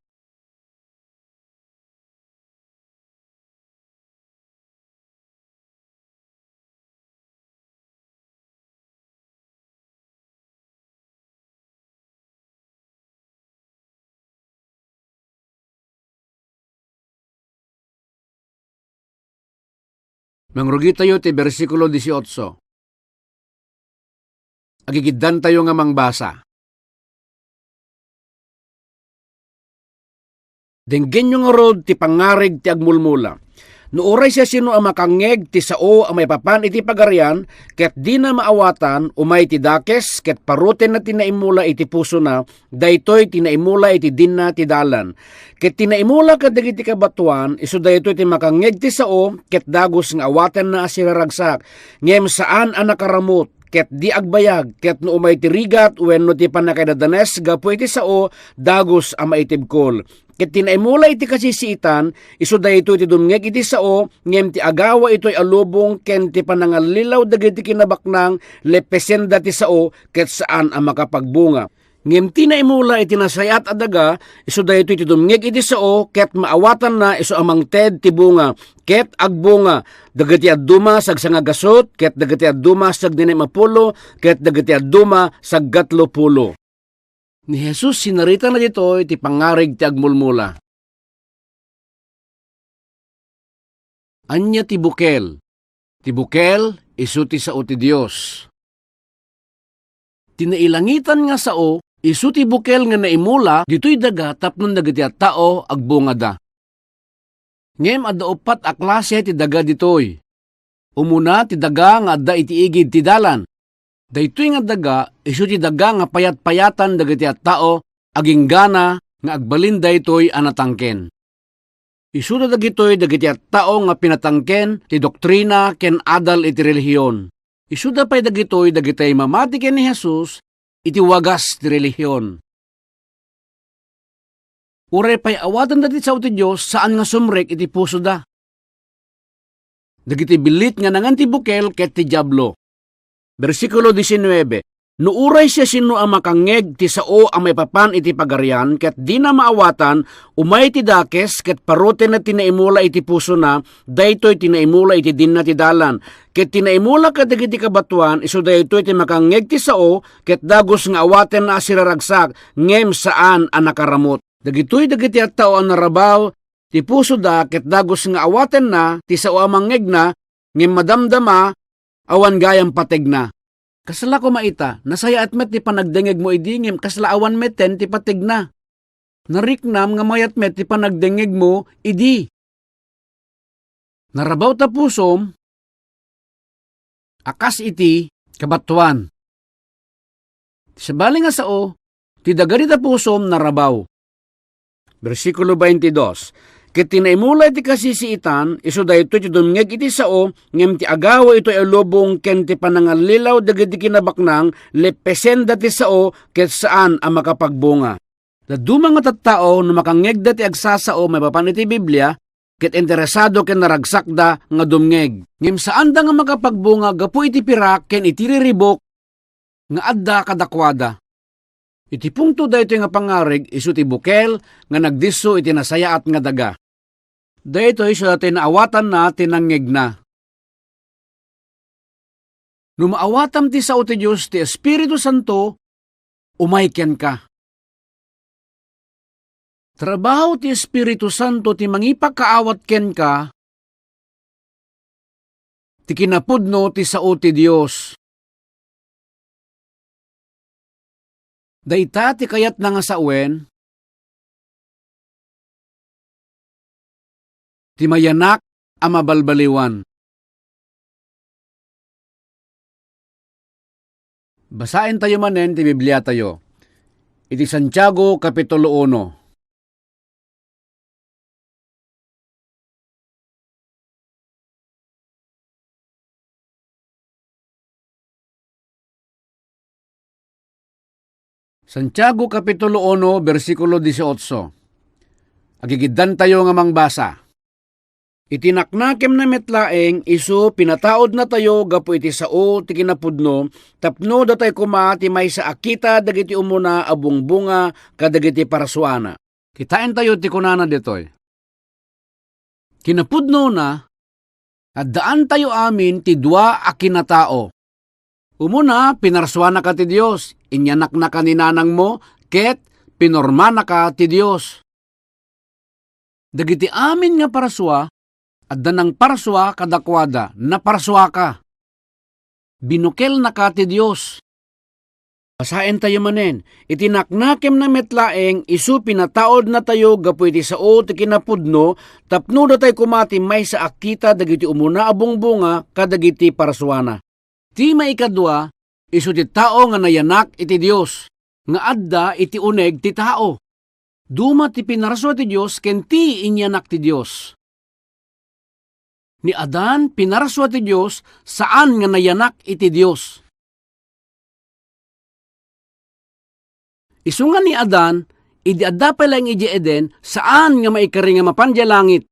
Mangrugitayo ti bersikulo dieciocho. Agigiddantayo nga mangbasa. Denggenyo ngarud ti pangngarig ti agmulmula. No uray siasino a makangngeg ti sao a maipapan iti Pagarian, ket dina maawatan, umay ti dakes, ket parutenna ti naimula iti pusona, daytoy ti naimula iti dinna ti dalan. Ket ti naimula kadagiti kabatoan, isu daytoy ti makangngeg ti sao, ket dagus nga awatenna a siraragsak, ngem saan a nakaramut, ket di agbayag, ket no umay ti rigat wenno ti pannakaidadanes gapu iti sao, dagus a maitibkol. Ket ti naimula iti kasisiitan, isu daytoy ti dumngeg iti sao, ngem ti agawa itoy a lubong ken ti panangallilaw dagiti kinabaknang, leppesenda ti sao, ket saan a makapagbunga. Ngem ti naimula iti nasayaat a daga, isu daytoy ti dumngeg iti sao, ket maawatanna isu a mangted ti bunga, ket agbunga, dagiti adduma sagsangagasut, ket dagiti adduma sagnenem a pulo, ket dagiti adduma saggatlo pulo. Ni Jesus sinaritana ditoy ti pangngarig ti agmulmula. Ania ti bukel? Ti bukel, isu ti sao ti Dios. Ti nailangitan nga sao, isu ti bukel nga naimula ditoy daga tapno dagiti a tao agbungada. Ngem adda uppat a klase ti daga ditoy. Umuna ti daga nga adda iti igid ti dalan. Daytoy nga daga, isu ti daga nga payat-payatan dagiti a tao, aginggana nga agbalin daytoy a natangken. Isuda dagitoy dagiti a tao nga pinatangken ti doktrina ken adal iti relihion. Isuda pay dagitoy dagiti mamati ken ni Jesus iti wagas ti relihion. Uray pay awatenda ti sao ti Dios, saan nga sumrek iti pusoda. Dagiti billit nga nangan ti bukel ket ti Diablo. Bersikulo diecinueve, "No uray siasino a makangngeg ti sao a maipapan iti Pagarian ket dina maawatan, umay ti dakes ket parutenna ti naimula iti pusona, daytoy ti naimula iti dinna ti dalan. Ket ti naimula kadagiti kabatoan, isu daytoy ti makangngeg ti sao, ket dagus nga awatenna a siraragsak, ngem saan a nakaramut." Dagitoy dagiti a tao a narabaw ti pusoda ket dagus nga awatenna ti sao a mangngegna, ngem madamdama, awan gayam pategna. Kasla koma ita, nasayaat met ti panagdengngegmo idi, ngem kasla awan metten ti pategna. Nariknam nga mayat met ti panagdengngegmo idi. Narabaw ta pusom a kas iti kabatoan. Ti sabali nga sao, ti daga dita pusom narabaw. Bersikulo twenty-dos, "Ket ti naimula iti kasisiitan, isu daytoy ti dumngeg iti sao, ngem ti agawa itoy a lubong ken ti panangallilaw dagiti kinabaknang, leppesenda ti sao, ket saan a makapagbunga." Dadduma nga tattao no makangngegda ti agsasao maipapan iti Biblia, ket interesado ken naragsakda nga dumngeg. Ngem saanda nga makapagbunga gapu iti pirak ken iti riribuk nga adda kadakuada. Iti punto daytoy nga pangngarig isu ti bukel nga nagdisso iti nasayaat nga daga. Daytoy isu daytoy naawatanna ti nangngegna. No maawatam ti sao ti Dios, ti Espiritu Santo umay kenka. Trabaho ti Espiritu Santo ti mangipakaawat kenka ti kinapudno ti sao ti Dios. Dayta ti kayatna nga sawen ti mayanak a mabalbaliwan. Basaentayo manen ti Bibliatayo iti Santiago, Kapitulo uno. Santiago, Kapitulo uno, bersikulo dieciocho. Agigiddantayo nga mangbasa. Iti naknakemna met laeng, isu pinataudnatayo gapu iti sao ti kinapudno, tapno datay koma ti maysa a kita dagiti umuna a bungbunga kadagiti parsuana. Kitaentayo ti kunana ditoy. Kinapudnona, addaantayo amin ti dua a kinatao. Umuna, pinarsuanaka ti Dios, inyanaknaka ni nanangmo, ket pinormanaka ti Dios. Dagiti amin nga parsua, adda nangparsua kadakuada, naparsuaka. Binukelnaka ti Dios. Basaentayo manen, iti naknakemna met laeng, isu pinataudnatayo gapu iti sao ti kinapudno, tapno datay koma ti maysa a kita dagiti umuna a bungbunga kadagiti parsuana. Ti maikadua, isu ti tao nga nayanak iti Dios, nga adda iti uneg ti tao. Duma ti pinarsua ti Dios ken ti inyanak ti Dios. Ni Adan, pinarsua ti Dios, saan nga nayanak iti Dios. Isu nga ni Adan, idi adda pay laeng idiay Eden, saan nga maikari nga mapan idiay langit,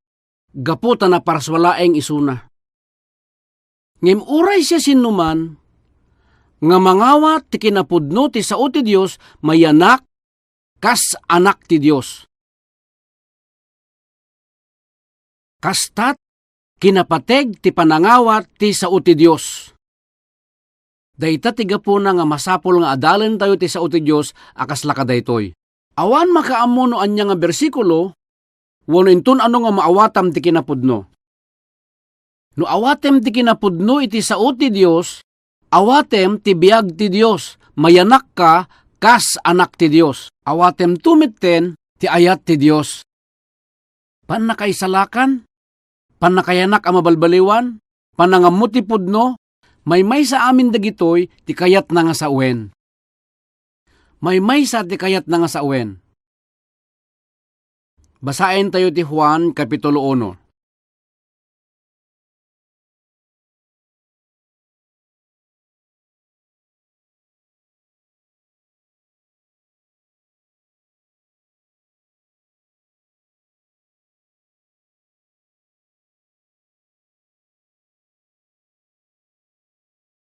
gapu ta naparsua laeng isuna. Ngem uray siasinoman nga mangawat ti kinapudno ti sao ti Dios, mayanak kas anak ti Dios. Kastat, kinapateg ti panangawat ti sao ti Dios. Dayta ti gapuna nga masapul nga adalentayo ti sao ti Dios a kasla kadaytoy. Awan makaammo no ania nga bersikulo, wenno inton ano nga maawatam ti kinapudno. No awatem ti kinapudno iti sao ti Dios, awatem ti biag ti Dios, mayanakka kas anak ti Dios. Awatemto metten ti ayat ti Dios. Pannakaisalakan, pannakayanak a mabalbaliwan, panangammo ti pudno, maymaysa amin dagitoy ti kayatna nga sawen. Maymaysa ti kayatna nga sawen. Basaentayo ti Juan, Kapitulo uno.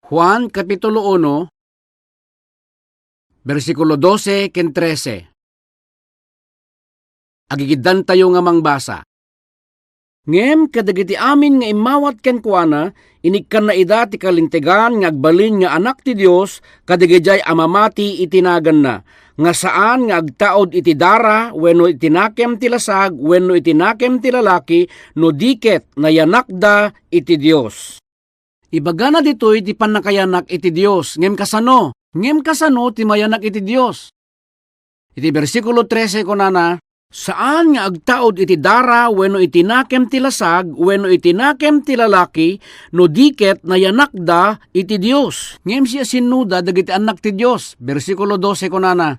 Juan, Kapitulo uno, bersikulo dose ken trese. Agigiddantayo nga mangbasa. Ngem kadagiti amin nga immawat kenkuana, inikkanna ida ti kalintegan nga agbalin nga anak ti Dios, kadagidiay a mamati iti naganna, nga saan nga agtaud iti dara wenno iti nakem ti lasag wenno iti nakem ti lalaki, no di ket nayanakda iti Dios. Ibagana ditoy ti pannakayanak iti Dios, ngem kasano? Ngem kasano ti mayanak iti Dios? Iti bersikulo trese kunana, saan nga agtaud iti dara wenno iti nakem ti lasag wenno iti nakem ti lalaki, no di ket nayanakda iti Dios. Ngem siasinoda dagiti annak ti Dios? Bersikulo dose kunana,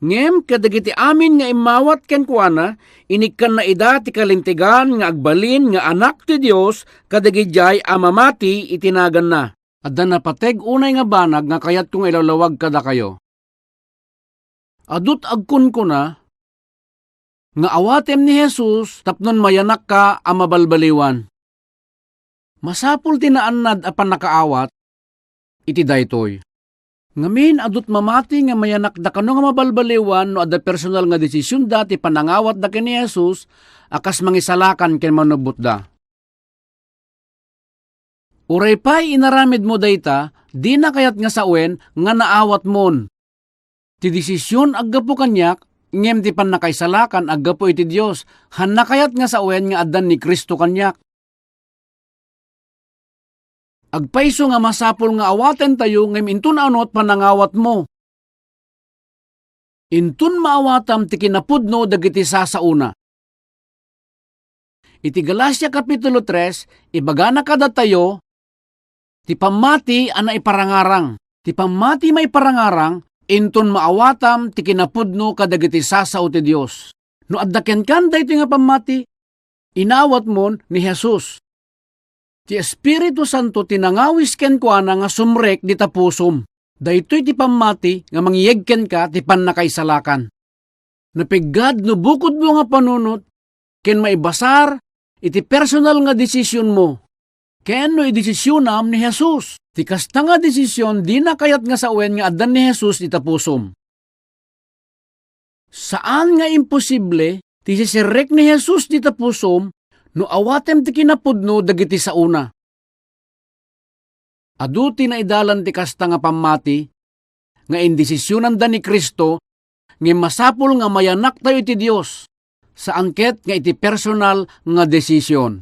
ngem kadagiti amin nga immawat kenkuana, inikkanna ida ti kalintegan nga agbalin nga anak ti Dios kadagidiay a mamati iti naganna. Adda napateg unay nga banag nga kayatko nga ilawlawag kadakayo. Adut agkunkuna nga awatem ni Jesus tapnon mayanakka a mabalbaliwan. Masapul ti naannad a pannakaawat iti daytoy. Ngamin, adut mamati nga mayanakda kano nga mabalbaliwan no adda personal nga desisionda ti panangawatda ken ni Jesus a kas mangisalakan ken manubbotda. Uray pay inaramidmo dayta, dina kayat nga sawen nga naawatmon. Ti desision aggapu kaniak, ngem ti pannakaisalakan aggapu iti Dios. Hanna kayat nga sawen nga addan ni Cristo kaniak. Agpayso nga masapul nga awatentayo ngem inton ano ti panangawatmo. Inton maawatam ti kinapudno dagiti sasaona. Iti Galacia Kapitulo tres, ibagana kadatayo ti pammati a naiparangarang. Ti pammati maiparangarang, inton maawatam ti kinapudno kadagiti sasao ti Dios. No adda kenkan daytoy nga pammati, inawatmon ni Jesus. Ti Espiritu Santo ti nangawis kenkuana nga sumrek dita pusom. Daytoy ti pammati nga mangyeg kenka ti pannakaisalakan. Napeggad no bukodmo nga panunot ken maibasar iti personal nga desisionmo. Ken no idesisionam ni Jesus, ti kasta nga desision dina kayat nga sawen nga addan ni Jesus dita pusom. Saan nga imposible ti sisirrek ni Jesus dita pusom no awatem ti kinapudno dagiti saona. Adu ti naidalan ti kasta nga pammati nga indesisionanda ni Cristo, ngem masapul nga mayanaktayo iti Dios, saan ket nga iti personal nga decision.